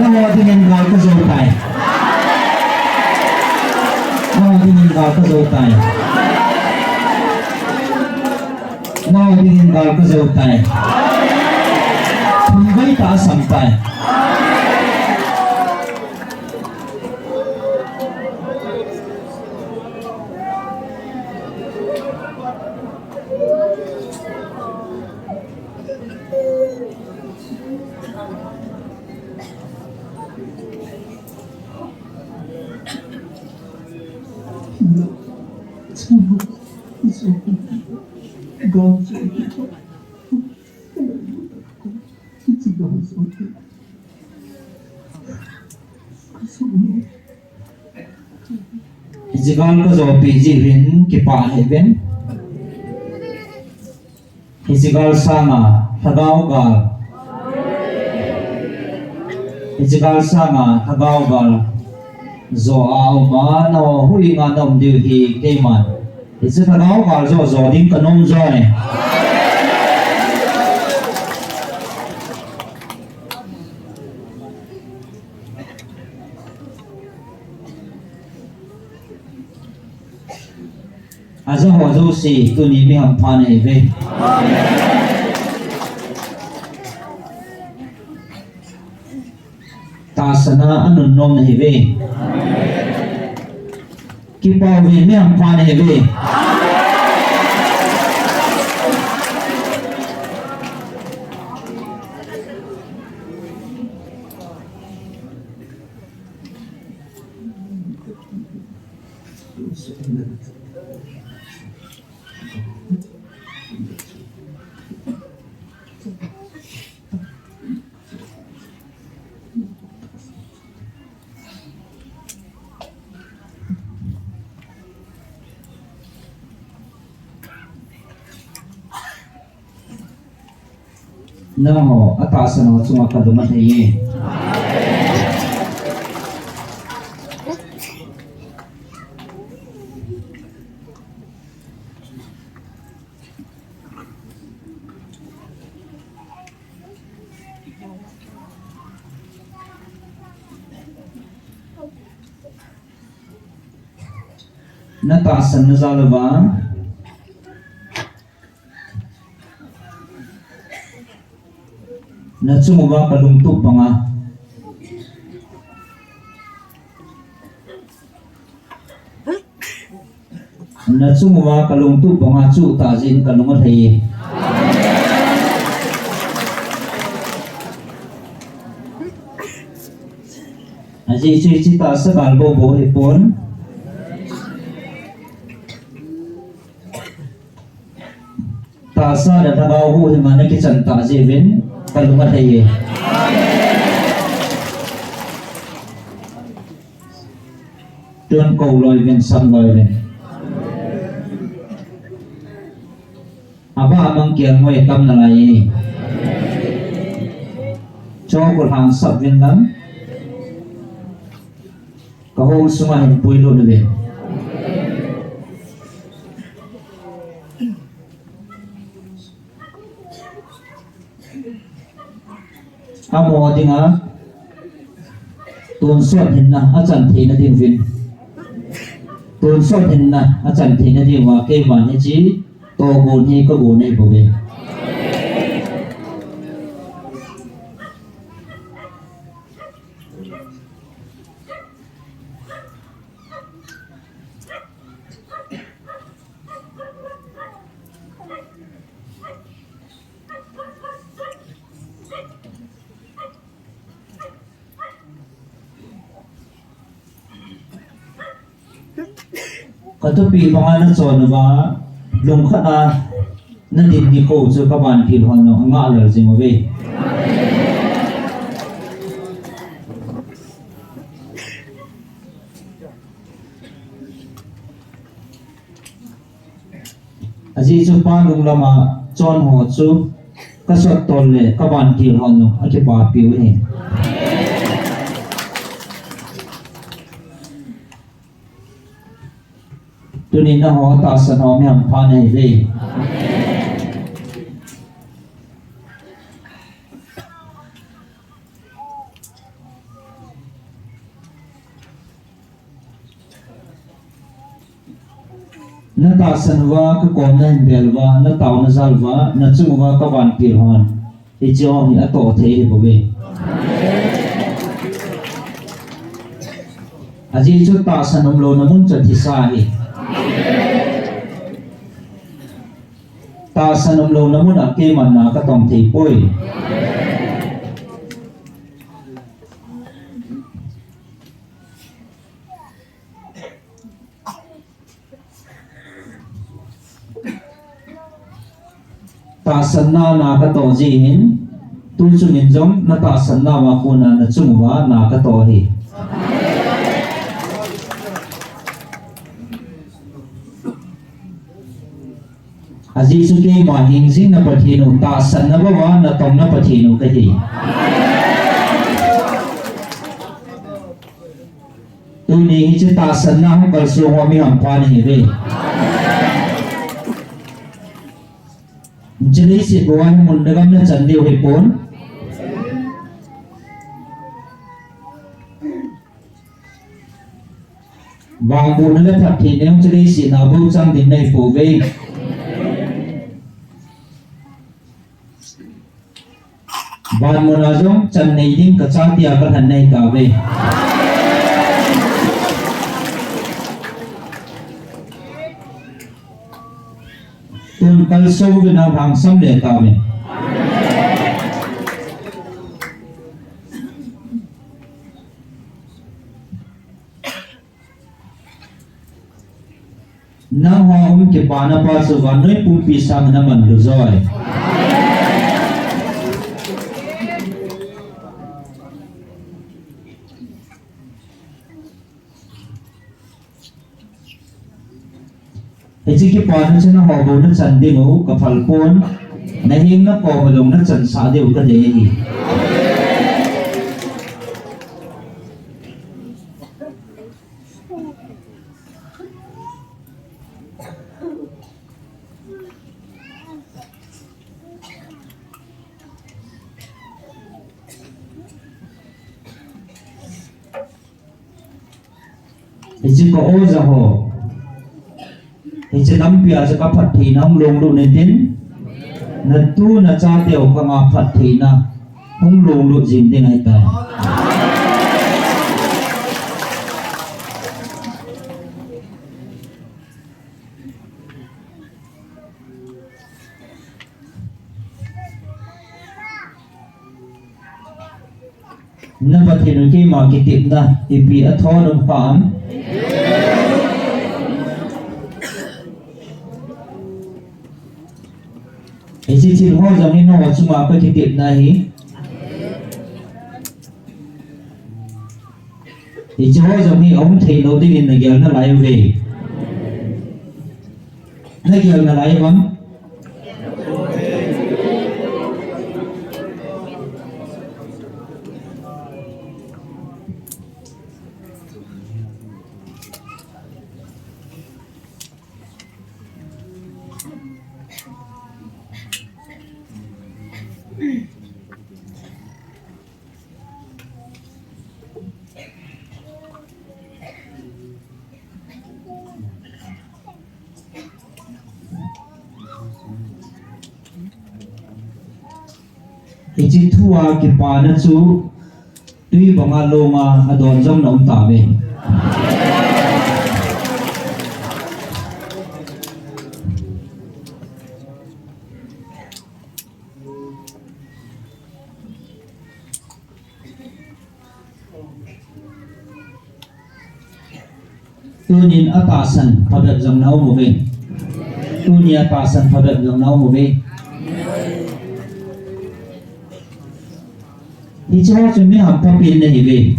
Nangho dingin gal kajo tai. Nangho dingin gal kajo tai. Nangho dingin gal kajo tai. Thum vei tah asam tai. Hiche gal kajopeh jeh uvin kipah hih uvin. Hiche gal sanga lhagao gal. Hiche gal sanga lhagao gal jo a um a, nangho huhhinga naum diu hi keiman hiche lhagao gal jo jo ding kanom joi. Aja ho jouse tuni mi hampha nahiuve. Tahsan a anunnom nahiuve. Kipah uve, mi hampha nahiuve. Nangho atahsan ho chunga kalung alhai e. Natahsan na jal uva, nachung uva kalungtup banga, nachung uva kalungtup banga chuh tah jeh in kalung alhai e. Ajeh chu hiche tahsa gal bou bou hipon, tahsa le lhagao huhhing a nakichan tah jeh uvin kalung alhai e. Tun kou loi uvin, sam loi uvin. Ava amang kiang ngoi tam nalai e. Cho kolhang sap uvin lang. Ka home sunga hin puilut uve. Amaho dinga tonsot hinna achan theina diuvin, tonsot hinna achan theina diuva keiman hiche togon hi kagon ahi bouve. Ka thupi banga nachon uva, lungkhat a nadin nikho chu ka vantil hon jong angah lel jing uve. Ajeh chu Pa lunglam a chon ho chu ka sot tol le ka vantil hon jong akipapi u ahi. Tuni nangho tahsan ho mi hampha nahiuve. Natahsan uva kakom nahin bel uva, natao najal uva, nachung uva ka vantil hon hiche ho hi atoh thei ahi bouve. Ajeh chu tahsan umlouna mun chu athisa ahi. Tahsan umlouna mun a keiman na katong thei poi. Tahsanna na katoh jeh hin, tuchung in jong natahsanna uva kona nachung uva na katoh ahi. Ajeh chu keima hingjingna Pathen u, tahsanna bou a natongna Pathen u kahi. Tuni hiche tahsanna hung kalsong uva mi hampha nahiuve. Hiche leiset bou a hi mun le gam nachan diu ahipon. Vangbohna le phattheina jong hiche leiset na bou chang ding nahipouve. Vanmun a jong chan nei ding kachate a kalhan nahitauve. Tun kalsou uvin, nalhangsam le tauvin. Nangho um kipana pa chu vannoi pumpi sanga naman lhon joi. Hiche kipana chu nangho bou nachan diu kaphal pon, nahenna kom a jong nachansah diu kadei ahi. Hiche ka oja ho, hiche lampi a chu kaphattheina hung longlut in tin, natu nachateu khanga phattheina hung longlut jing ding ahitai. Na Pathen u keima kitepna ipi athon um ham? Hiche thil ho jong hi nangho chunga kakitepna ahi. Hiche ho jong hi aum thei lou dingin nagel nalai uve. Nagel nalai uvem? Hiche thu a kipana chu tui banga longa adon jong na um tauve. Tunin atahsan phabep jong na um uve. Tuni atahsan phabep jong na um uve. Hiche ho chu mi hampha pen nahiuve.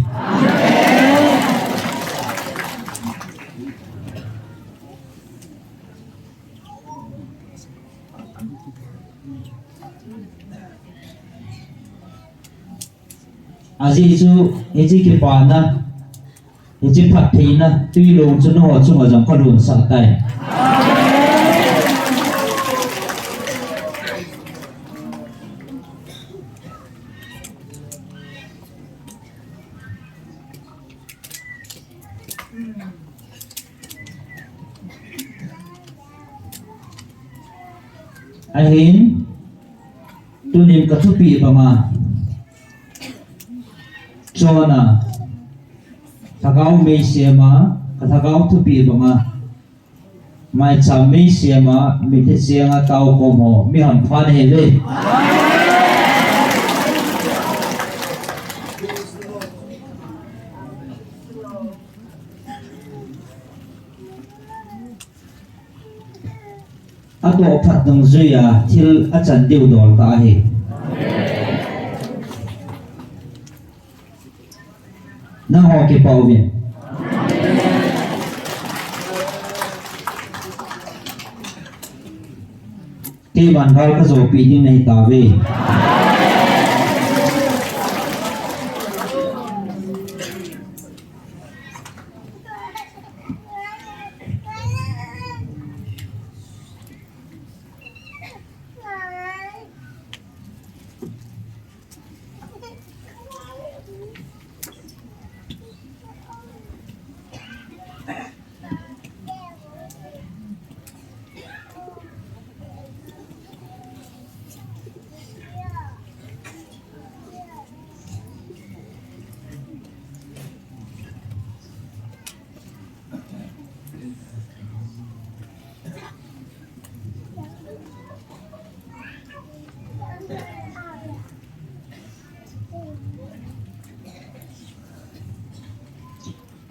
Ajeh chu, hiche kipana, hiche phattheina, tui long chu nangho chunga jong kalhun sah tai. Ahin, tunin ka thupeh banga, chona, lhagao mei sema, ka lhagao thupeh banga, maicham mei sema, mitlhi chenga tao khom ho, mi hampha nahiuve. Atoh phat dungjuiya thil achan diu dol tah ahi. Nangho kipah uvin. Keiman gal kajopi ding nahitauve.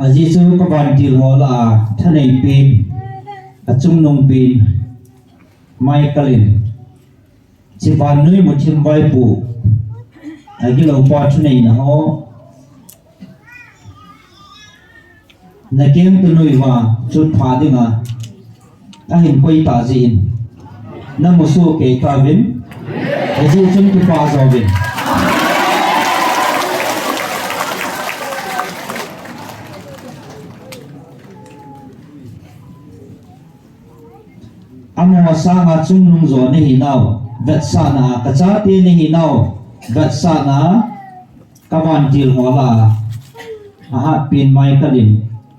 Ajeh chu ka vantil ho lah a thanei pen, achungnung pen, Michael in, hiche vannoi muthim vaipo, agilou pa thuneina ho, nakeng thanoi uva chutpha dinga ahin koi tah jeh in, namu soh kei tauvin, hijeh chun kipah jouvin. Amaho sanga chungnung jo nahinau, vetsahna a, ka chate nahinau, vetsahna a, ka vantil ho lah a ahatpen Michael in,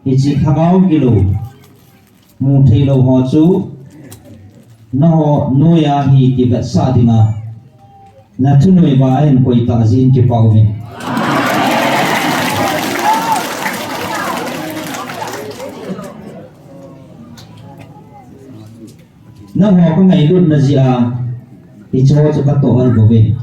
hiche lhagao gilou, mu theilou ho chu nangho noiya ahi ti vetsah dinga, nathunoi uva ahin koi tah jeh in kipah uvin. Nangho kangailutna jeh a hicheho chu katoh bouve.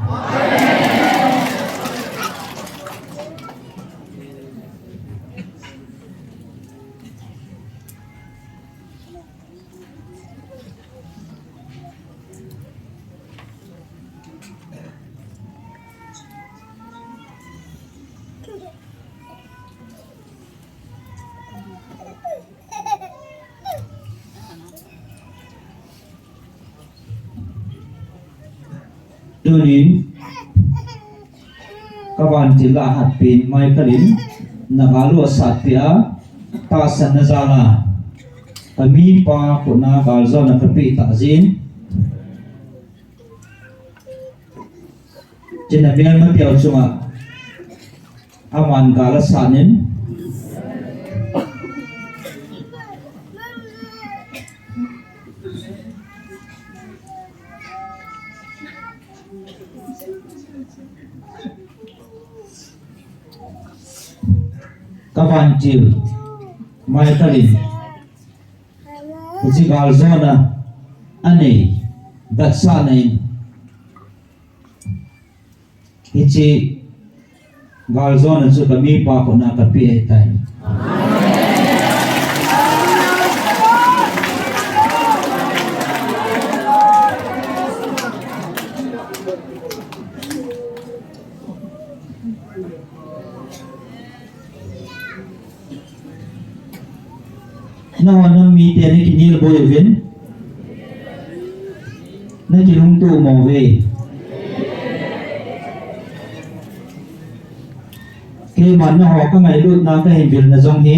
Tunin, ka vantil lah a ahatpen Michael in, na gal u asatpeh a, tahsanna jal a, ka mipa khut a gal jona kapeh tah jeh in, hiche na melmate u chunga aman gal asat in, Avantil Michael in hiche galjona anei, vetsahna in hiche galjona chu kamipa khutna kapeh ahitai. Nangho nam mite nakinel boi uvin, nakilungto mo uve. Keiman nangho kangailutna kahin vilna jong hi,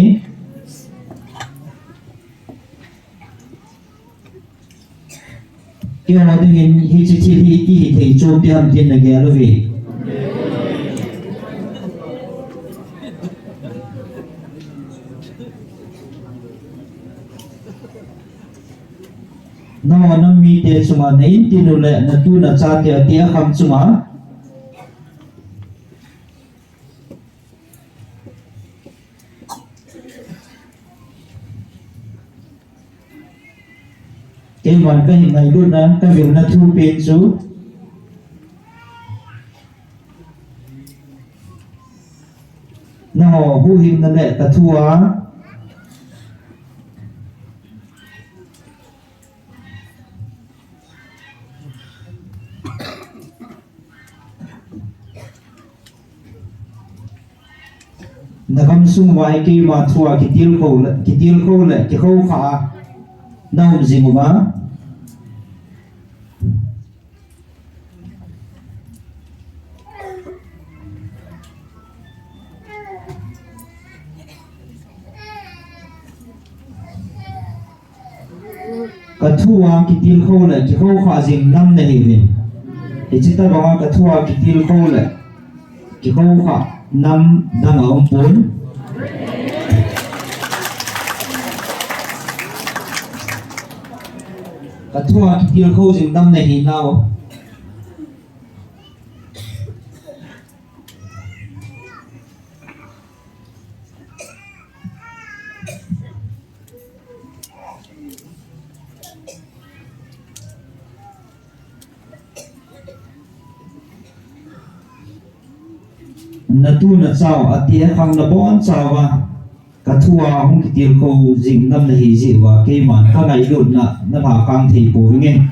keiho dingin hiche thil hi iti hithei chom ding ham tin nagel uve. Nangho nam mite chunga, na intin u le natu nachate ati akham chunga keiman kahin ngailutna, kavilna thupen chu, nangho huhhingna le kathua nagamsung uva hi keima thua kitilkhou le, kitilkhou le kikhoukhah a naum jing uva, kathua kitilkhou le kikhoukhah jing nam nahiuvin. Hiche tobanga kathua kitilkhou le kikhoukhah nam dang aumpon. Kathua kitilkhou jing nam nahinau natu nachau ati akhang nabonchauva kathua hung kitilkhou jing nam nahi jeh uva keiman kangailutna nalhakang thei pouvinge.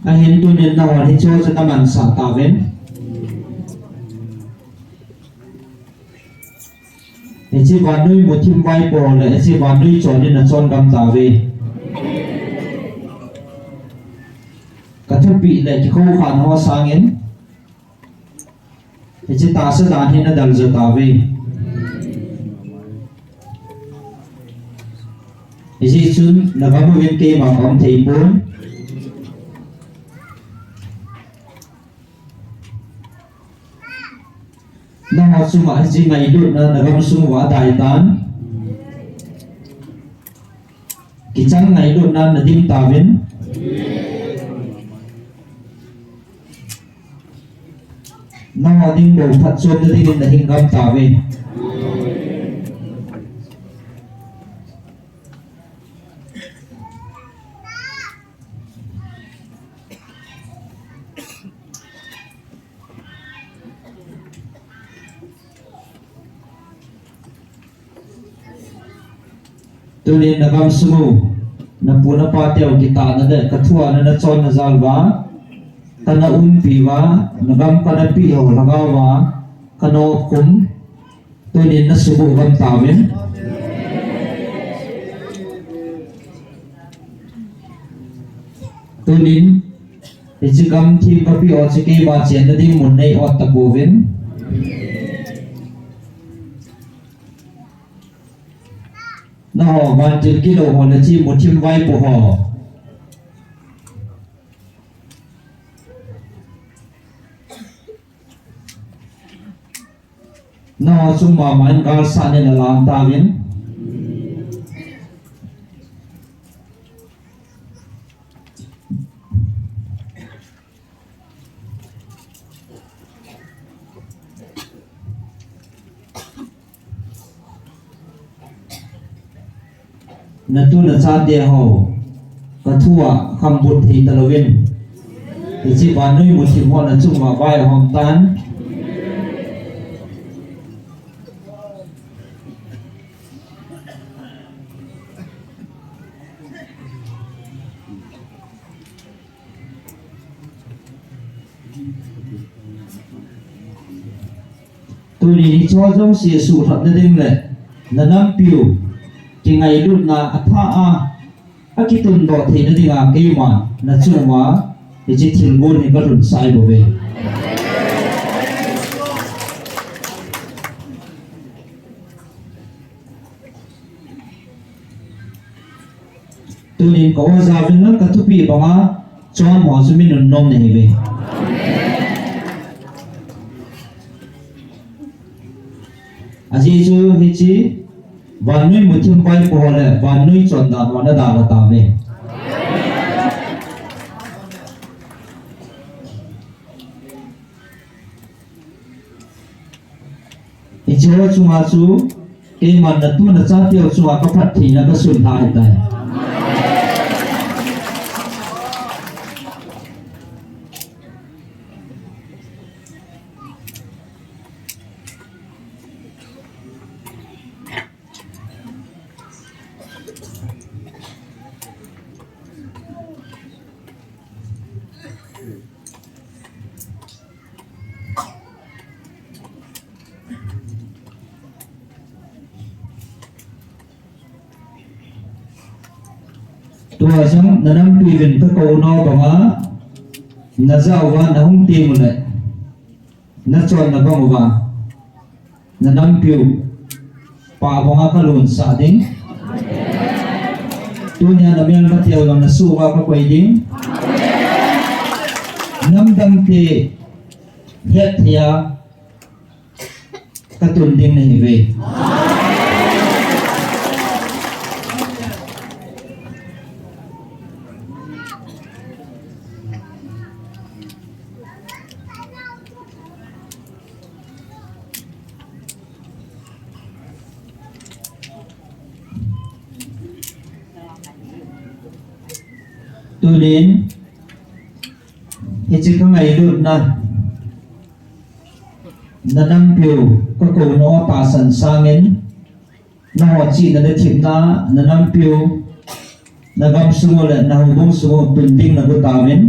Ahin tunin nahon hicheho chu namansah tauvin. Hiche vannoi muthim vaipo le hiche vannoi chon in nachon gam tauve. Kathupeh le kikhoukhahna ho sangin hiche tahsa dan hi nadaljo tauve. Hijeh chun nagam uvin keima kaum theipon. Nangho chunga hiche ngailutna nagamsung uva adaitan. Kichang ngailutnan nadim tauvin. Nangho ding bou phatchomna dingin nahing gam tauve. Tunin nagamsung u, napu napateu kitahna le kathuana nachonna jal uva, kana umpi uva, nagam kana peh ho lhagao uva kana opkhum, tunin nasuboh gam tauvin. Tunin hiche gamthip kapeh ho chu keima chenna ding mun nei ot tapouvin. Nangho vantil kilou ho le hiche muthim vaipo ho, Nangho chung mama in galsatnin nalang tauvin. Natu nachate ho, kathua khambut thei talouvin, hiche vannoi muthim ho nachunguva vai ahom tan. Tuni hicheho jouse suhlhapna ding le nanampiu kingailutna athah a akitundoh theina dinga keima nachunguva hiche thilgon hi kalhunsah bouve. Tunin ka oja vin lang kathupi banga chonho chu mi nunnom nahiuve. Ajeh chu hiche vannoi muthim vaipo ho le vannoi chondan ho nadalha tauve. Hicheho chunga chu keiman natu nachateu chunga kaphattheina kasun lha ahitai. Tua jong nanampiuvin kakounau banga najah uva nahung teng uleh nachonna bang uva nanampiu pah banga kalonsah ding. Tunia namelmateu jong nasuh uva kakoi ding. Namdangte hetthei a katun ding nahiuve. Tunin hiche kangailutna nanampiu kakounau tahsan sangin nangho chihna le thepna nanampiu nagamsung u le nahoubung sung u tun ding nagotauvin.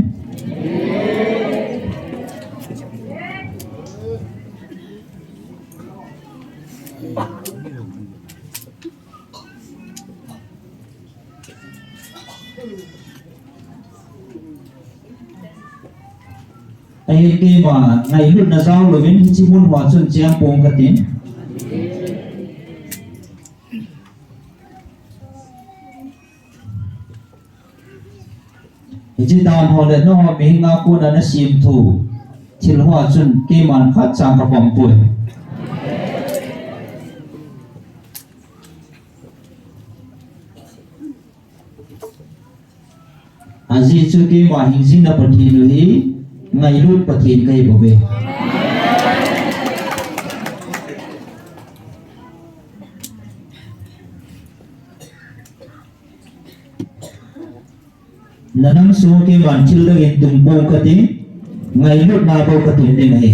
Ahin keima ngailutna jao louvin hiche mun hoa chun cheng pong katin. Hiche dan ho le nangho mihem a kona nasemthu thil hoa chun keiman khatcha kapang poi. Ajeh chu keima hingjingna Pathen u hi ngailut Pathen kahi bouve. Nanam sung keiman thil dangin tung pong kate, ngailutna bou katung ding ahi.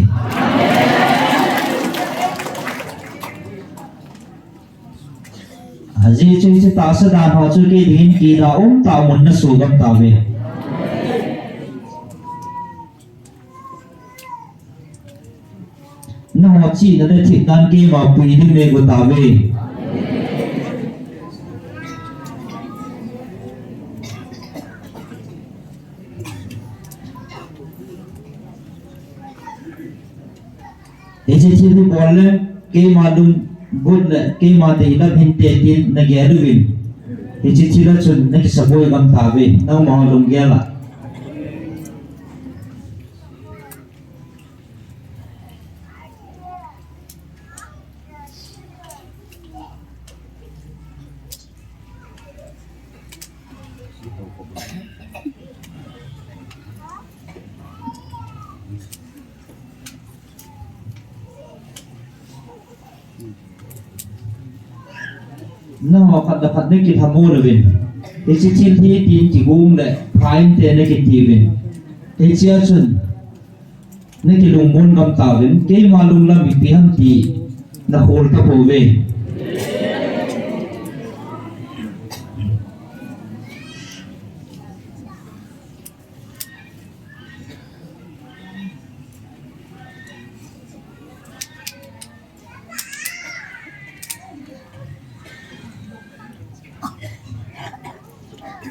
Ajeh chu hiche tahsa dan ho chu kei dingin kida umtah mun naso gam tauve. Nangho chihna le thepna keima pui ding neigo tauve. Hiche thil hi bol le keima lunggot le keima deilap hinte tin nagel uvin, hiche thil a chun nakisaboi gam tauve, nangma lunggel a. Nangho khat le khat nakilhamon uvin. Hiche thil hi tin kigong le phainte nakitiuvin. Hichea chun nakilungmon ngam tauvin. Keima lunglam ipi ham ti nakhol tapouve.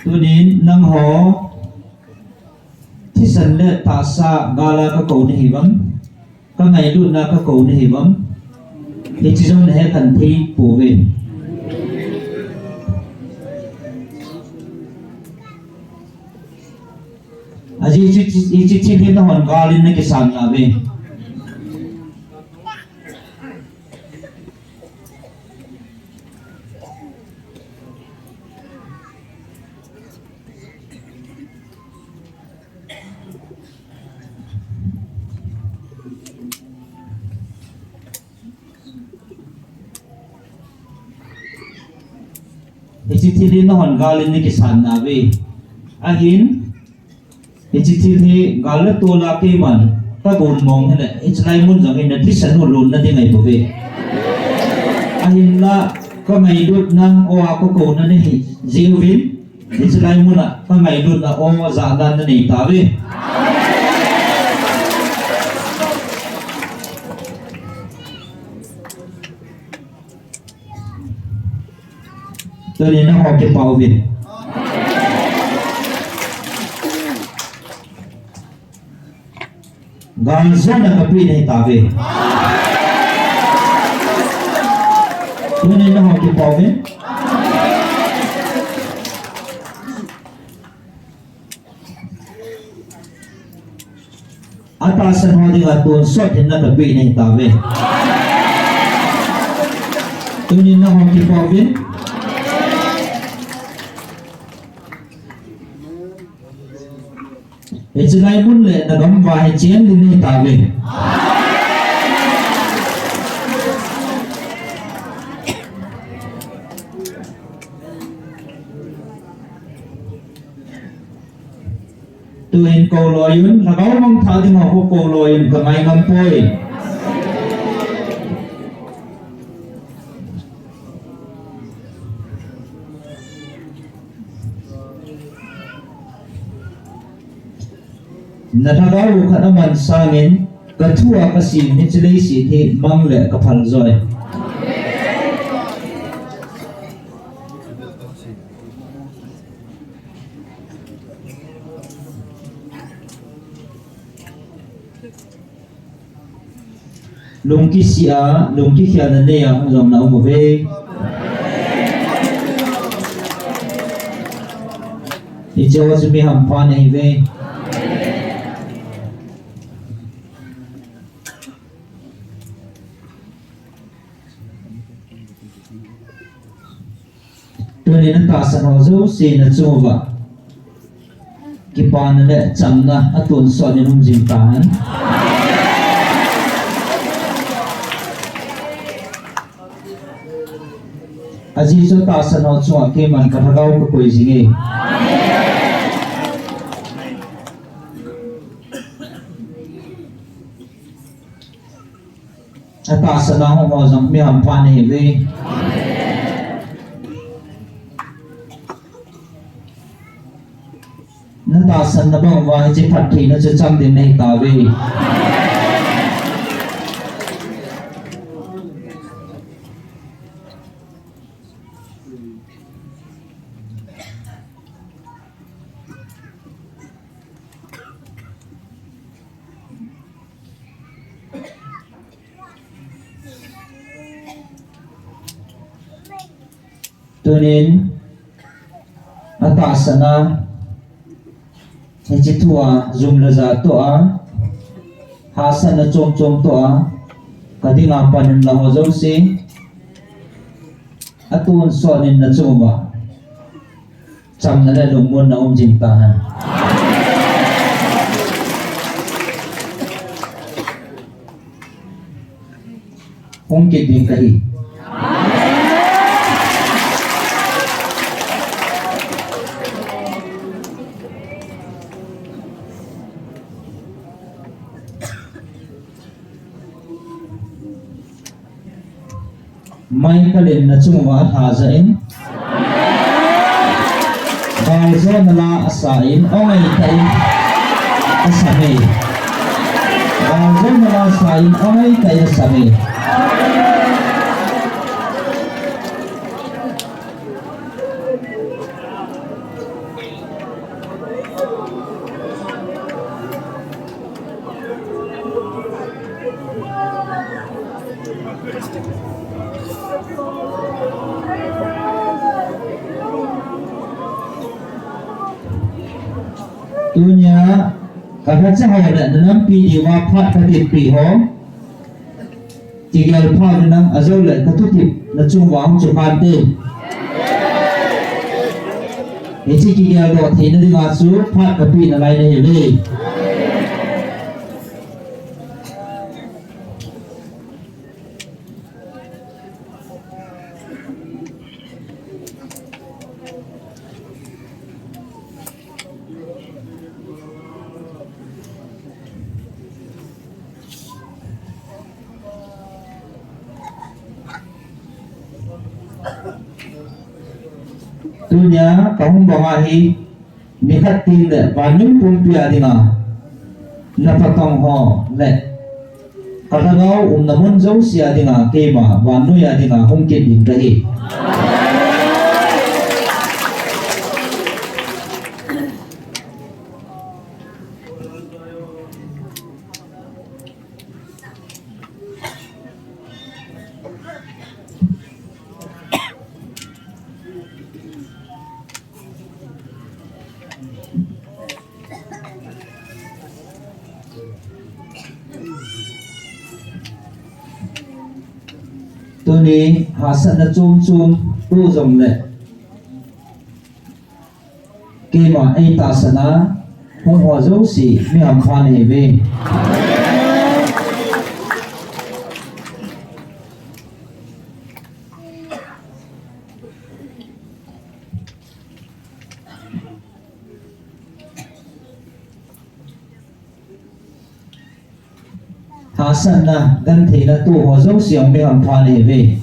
Tunin nangho thisan le tahsa gal a kakou nahiuvem, kangailutna kakou nahiuvem, hiche jong nahet khen thei pouve. Ajeh chu hiche thil hi nahon gal in nakisan nauve. Hiche thil hi nahon gal in nakisan nauve. Ahin, hiche thil hi gal le tol a keiman kagon mong hile, hiche lai mun jong hi nathisan u lonna ding ahibouve. Ahinla, kangailutna aw a kakouna nahi jeh uvin, hiche lai mun a kangailutna aw jahna nanei tauve. Tunin nangho kipah uvin. Galjona kapeh nahi tauve. Tunin nangho kipah uvin. Atahsan ho dinga tonsot hinna kapeh nahi tauve. Tunin nangho kipah uvin. Hiche lai mun le nagam uva hi chen ding nahi tauve. Tuhin kou loiyun, lhagao mangthah dinga kou loiyun, kangai ngam poi. Nalhagao u khat aman sangin, kathua kasim hiche leiset hi mang le kaphal joi. Lungkisih a, lungkikhelna nei a, hung jong na um uve. Hiche ho chu mi hampha nahiuve. Tunin atahsan ho jouse nachung uva kipana le chamna atonsot in um jing tahen. Ajeh chu atahsan ho chunga keiman kalhagao kakoi jinge. Atahsan a hung ho jong mi hampha nahiuve. Natahsan na bang uva hiche phattheina chu chang ding nahi tauve. Tunin atahsan a, hiche thua jum le ja toh a, hahsatna chom chom toh a, kadinga pan in lang ho jouse, atonsot in nachung uva chamna le lungmonna um jing tahen. Hung kit ding kahi. Michael in nachung uva atha jah in, galjona la asa in, angai tah in asam e. Galjona la asa in, angai tah in asam e. Tunia, ka khacha ho le, na nampi diuva phat ka tipeh ho. Kigel pha uvin lang, ajou le ka thutep nachung uva hung chu phan te. Hiche kigeldoh theina dinga chu phat ka peh nalai nahi uve. Tunia ka hung banga hi, nikhat teng le vannoi pumpi a dinga, na patong ho le ka lhagao umna mun jouse a dinga, keima vannoi a dinga hung kit ding kahi. Tuni hahsatna chom chom toh jongle, keima eitahsan a hung ho jouse mi hampha nahiuve. Hahsatna, gentheina toh ho jouse jong mi hampha nahiuve.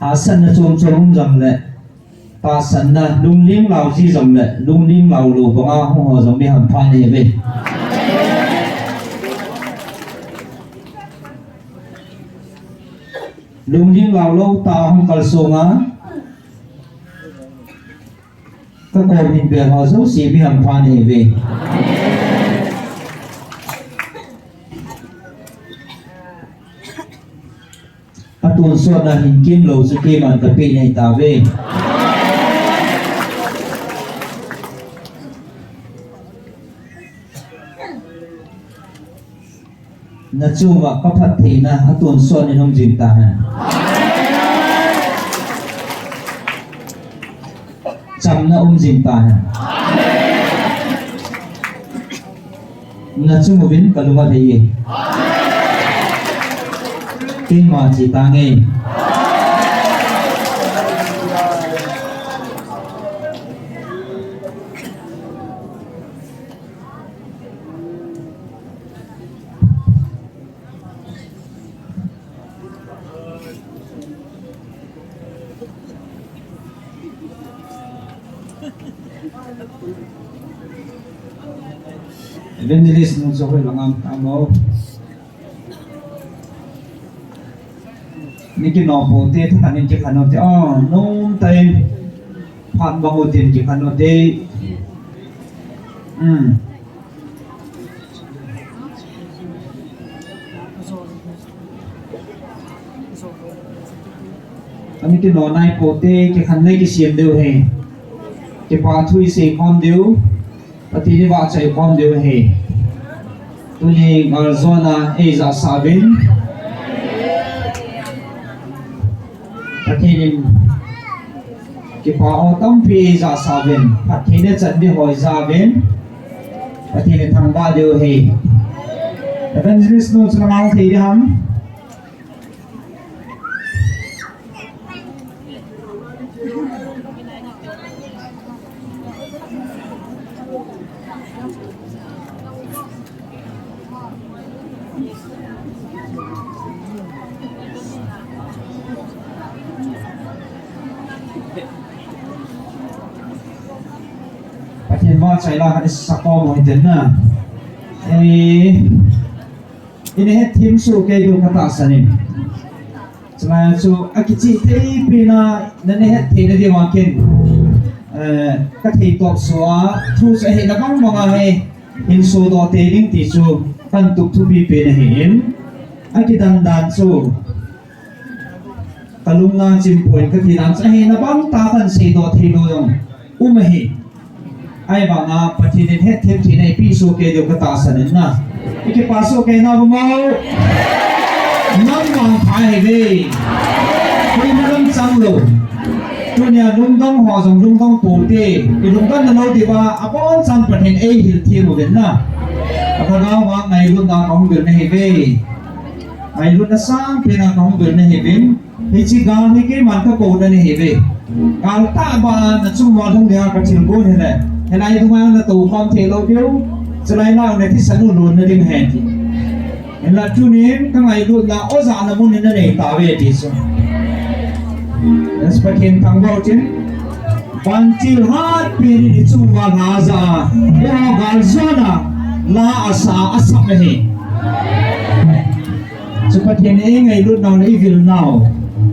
Hahsatna chom chom um jongle, tahsanna, lungling lau ji jongle, lungling lau lou banga hung ho jong mi hampha nahiuve. Lungling lau lou tah a hung kalsong a, ka kom hin bel ho jouse mi hampha nahiuve. Atonsotna hin kimlou chu keiman kapeh nahi tauve. Nachung uva ka phattheina atonsot in um jing tahen. Chamna um jing tahen. Nachung uvin kalung alhai e. Keima che tange. Evangelist nu chu hoilang am, amo. Ni kino pote, tha ni kikhan u te. Oh, nom tah in. Phat bang u tin kikhan u te. Hmm. Ani kino nai pote, kikhan le kisem diu ahi. Kipa thu isei khom diu. Pathen i vahchoi khom diu ahi. Tuni ngal jona eijahsah uvin. Pathen in kipa ho tampi eijahsah uvin. Pathen in chan ding ho eija uvin. Pathen in thangvah diu ahi. Evangelist nu chu nang thei ding ham. Chaila khat i sakhom u hite na. Eh, i na hetthem soh kei diu ka tahsan in. Chulai chu a kichih thei pen a na na hetthei na diu a ken, eh, ka thei toh soh a thu chu ahi na bang bang a hi hin sodoh tei ding ti chu kan tup thupi pen ahi in. A kidan dan chu ka lungna chim poi ka ti dan chu ahi na bang ta kan seidoh thei lou jong um ahi. Ahivang a Pathen in hetthem theina eipeh soh kei diu ka tahsan in na. I kipa soh kei na bang mo. Nang vang pha ahi ve. Koima dang chang lou. Tunia lungdong ho jong lungdong pou te. I lungdong na lou diu va abonchan Pathen eihil thei lou ven na. A ka gao vang ngailutna ka hung vil na ahi ve. Ngailutna sangpen a ka hung vil na ahi ve. Hiche gal hi keiman ka kouna ahi ve. Gal tah ba na chung mo lhung dia ka thil gon hile. Hilai dunga na tou khom thei lou diu. Chulai na na thisan u lon na ding ahi ti. Hinla tunin ka ngailutna oja na mun in na nei tauve ti chu. Yes, Pathen thangvah u tin. Vantil hatpen in i chung uva lha aja. Eiho gal jona la asa a sap ahi. Chu Pathen in i ngailut nau le i vil nau,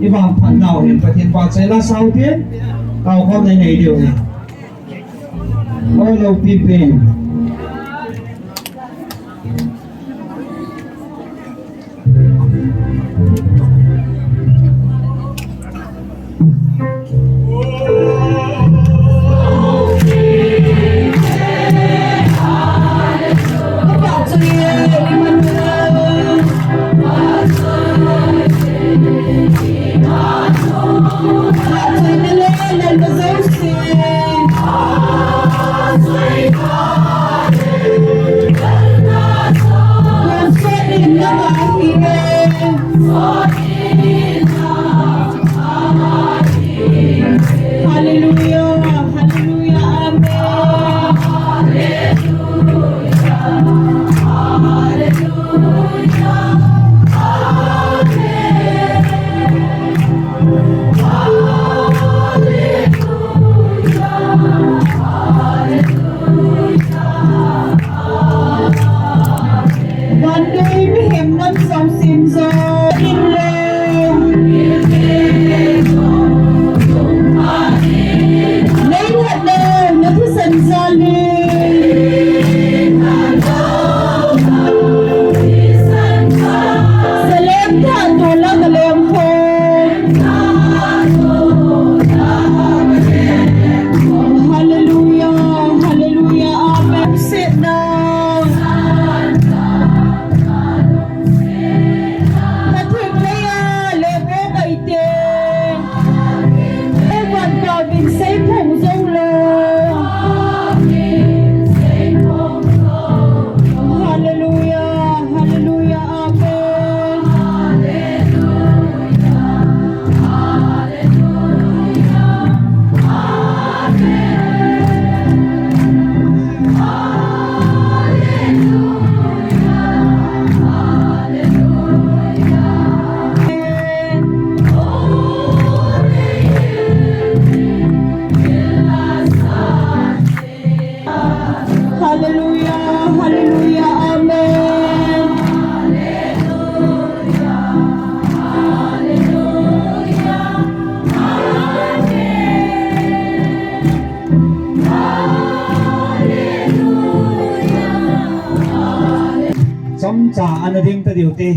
i vangphat nau hin Pathen vahchoi la sao tin, tao khom nei nei diu hi. O loupi pen. Hallelujah, hallelujah, amen. Vannoi mihem nam jong sim jo in le. Nei ngat le na thisan jal in. Salem tha to la ka lem kho. Hallelujah, hallelujah, amen. Sit down. Ka thum lei a le bo ka i te. Ei van pa vin sei phong jong lo. Hallelujah, hallelujah, amen. Hallelujah, hallelujah, amen. Chomcha ana ding ta diu te.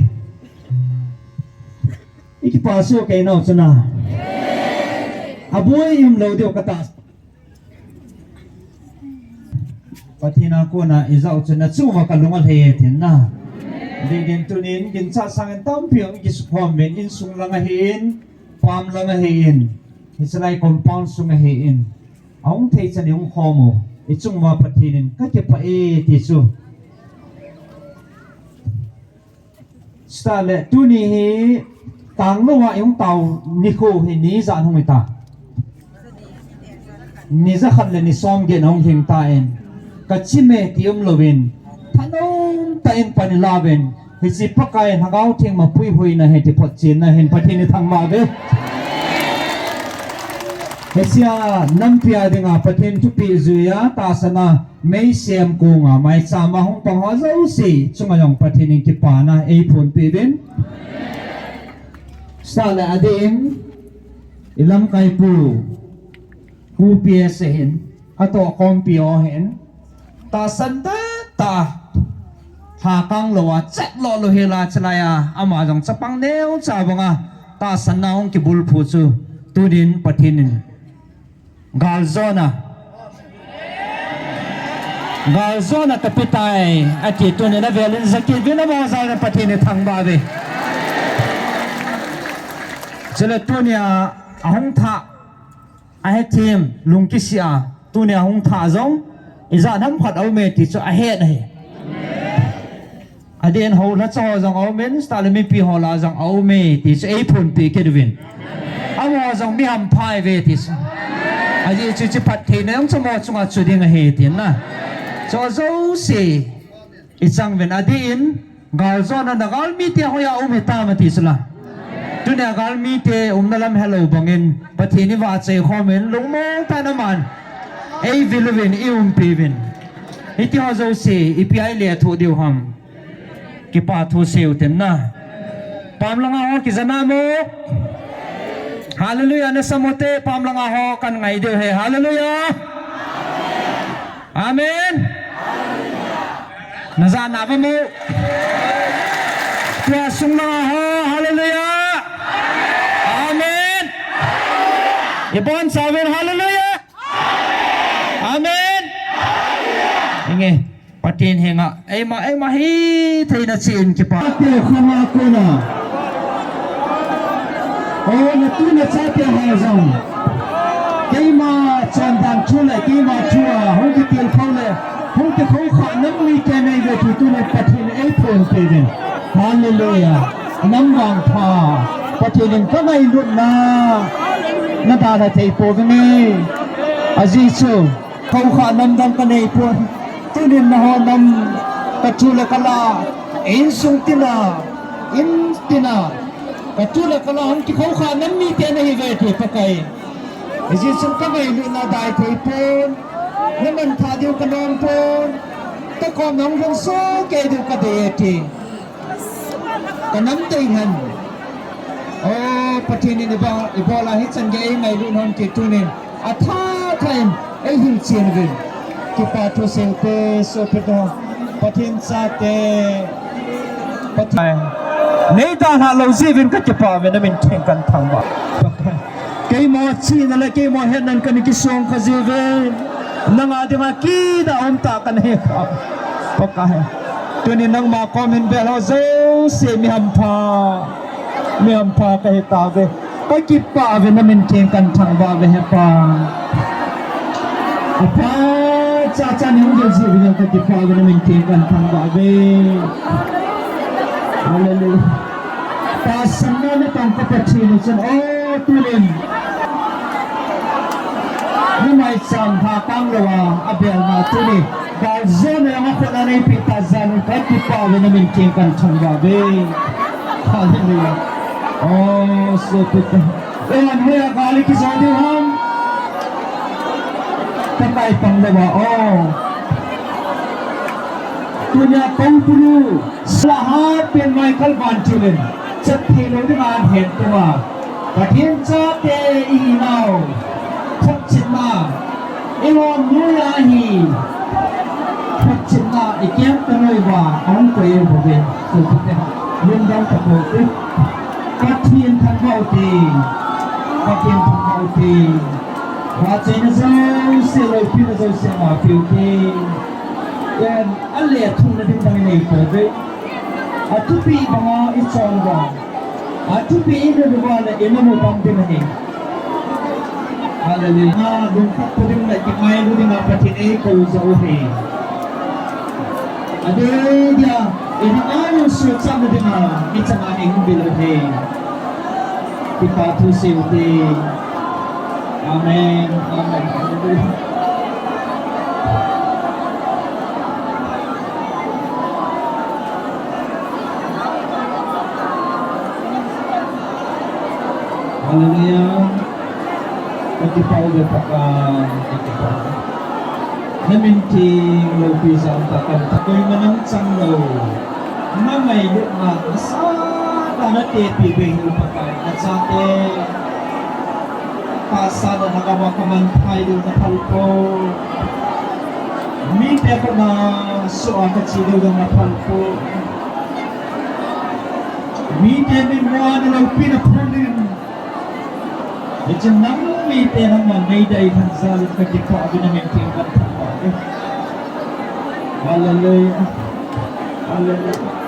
I kipa soh kei nau chu na. Aboi um lou diu ka ta. Pathen a kona i jao chu na chung uva ka lung alhai e tin na. Ding ding tunin ginchat sangin tampi hung kisukhom in, insung lang ahin, pam lang ahin, hiche lai compound sung ahin. Ahung thei chan i hung khom u, i chung uva Pathen in ka kipah e ti chu. Chutah le tuni hi kanglou a i hung tao nikho hi ni ijat hung hita. Ni jakhat le ni som get hung lhing tan. Ka chim e ti um louvin, thanom tah in pan i la uvin, hiche Pakai Lhagao Theng mapui huhna hi ti photchenna hin Pathen i thangvah uve. Asia nampi a dinga Pathen thupeh jui a tahsan a meisem kong a maicham a hung pang ho jouse chunga jong Pathen in kipana eiphonpeh uvin. Sale adin ilamkai pu, Pu P S ahin, atoh khompi ho ahin, tahsan tah tah, lhakang lou a, chet lou lou hel a, chulai a ama jong chapang neocha banga tahsan na hung kibulphu chu tunin Pathen in galjona, galjona kapetai ati, tunin avelin jakit uvin, amaho jal in Pathen ithangvah uve. Chule tunia ahung thah, ahethem, lungkisih a, tunia ahung thah jong ijat ham khat aume ti chu ahet ahi. Adin houlhacha ho jong aumin, sale mipi ho lah a jong aume ti chu eiphonpeh kit uvin. Amaho jong mi hampha ahiuve ti chu, ajeh chu hiche phattheina jong chu amaho chunga chu ding ahi tina. Chu jouse ichang uvin, adin galjona na galmite hoiya um hitam ati chula. Tunia galmite umna lam helou bangin Pathen ivahchoi khomin lungmong tah in aman eivil uvin, eiumpi uvin. Hitiho jouse ipi a ilethuh diu ham? Kipathu seiu tin na. Pam langa ho kija nam o? Hallelujah, nasam ute, pam langa ho kangai diu ahi. Hallelujah. Amen. Naja nam o? Tua sung langa ho, hallelujah. Amen. Ibonchauvin, hallelujah. Amen. Inge, Pathen henga eima, eima hitheina cheh in kipa. Chate khonga kona, o, natu nachate ho jong, keima chondan thu le keima thu a hung kitilkhou le hung kikhoukhah nam mite nahiuve ti tunin Pathen in eiphonpeh uvin. Hallelujah. Nam vangpha, Pathen in kangailutna nadan athei pouvin e. Ajeh chu khoukhah nam dang kaneipon, tunin nangho nam, kathu le kala, insung tina, in tina, kathu le kala hung kikhoukhah nam mite nahiuve ti Pakai. Hijeh chun kangailutna dai thei pon, namanthah diu kanom pon, kakom nahung lhungsuh kei diu kadei e ti. Kanam tei hen. O, Pathen in iba, ibola hichan gei eingailut ham ti tunin athah thah in eihil chen uvin. Kipathu seiu te, sopite, Pathen chate, Pathen neidalhah lou jeh uvin kakipah uve, namin theng kathangvah. Keima chihna le keima hetnan kana kisong kha jiuve. Nanga dinga kida umtah kana hi kha, Pakai. Tunin nangma kom hin velho jouse mi hampha, mi hampha kahi tauve. Kakipah uve, namin theng kathangvah uve, He Pa. Apha chacha nahung gel jeh uvin kakipah uve, namin theng kathangvah uve. Hallelujah. Tahsanna natong ka Pathen u chun, o, tunin namaicham lhakang lou a abelna tuni galjona jong akhut a neipeh tah jeh in kakipah uve, namin theng kathangvah uve. Hallelujah. O, sopite. Eiho hoiya gal ikijou diu ham? Pakai pang louva, o. Tunia Pangpulu, Salahat pen Michael Vantil in, chat theilou dinga ahin tung a. Pathen chate ihinau, photchetna, eiho noiya hi, photchetna, ikem kanoi uva, ahung koi e bou ve, sopite. Lungdong tapou te. Pathen thangvah u te, Pathen thangvah u te, vahchoina jouse, loupina jouse ama peh u te. Ken, ale thumna ding bang inei pouve. Athupi banga ichon uva, athupi ilut uva le imamu bang ding ahi. Hallelujah. Lungkhat pu ding le kingailu dinga Pathen in eikou jou u ahi. Adeh dia, ihinau suhchatna dinga, ichanga eihung vil u ahi. Kipathu seiu te. Amen. Amen. Hallelujah. Hallelujah. Kipah uve Pakai, kipah. Namin theng loupi jal tah a kaum tah koima nang chang lou. Nangailutna nasatah a natehpeh beh u Pakai, nachate tahsa le nagam a kamanthah lou naphal poi. Mite khut a soh a kache lou jong naphal poi. Mite min mo a naloupi naphal in. Hichun nang mite nangman neidei lhon jal in kakipah uvin namin theng kathangvah uve. Hallelujah. Hallelujah.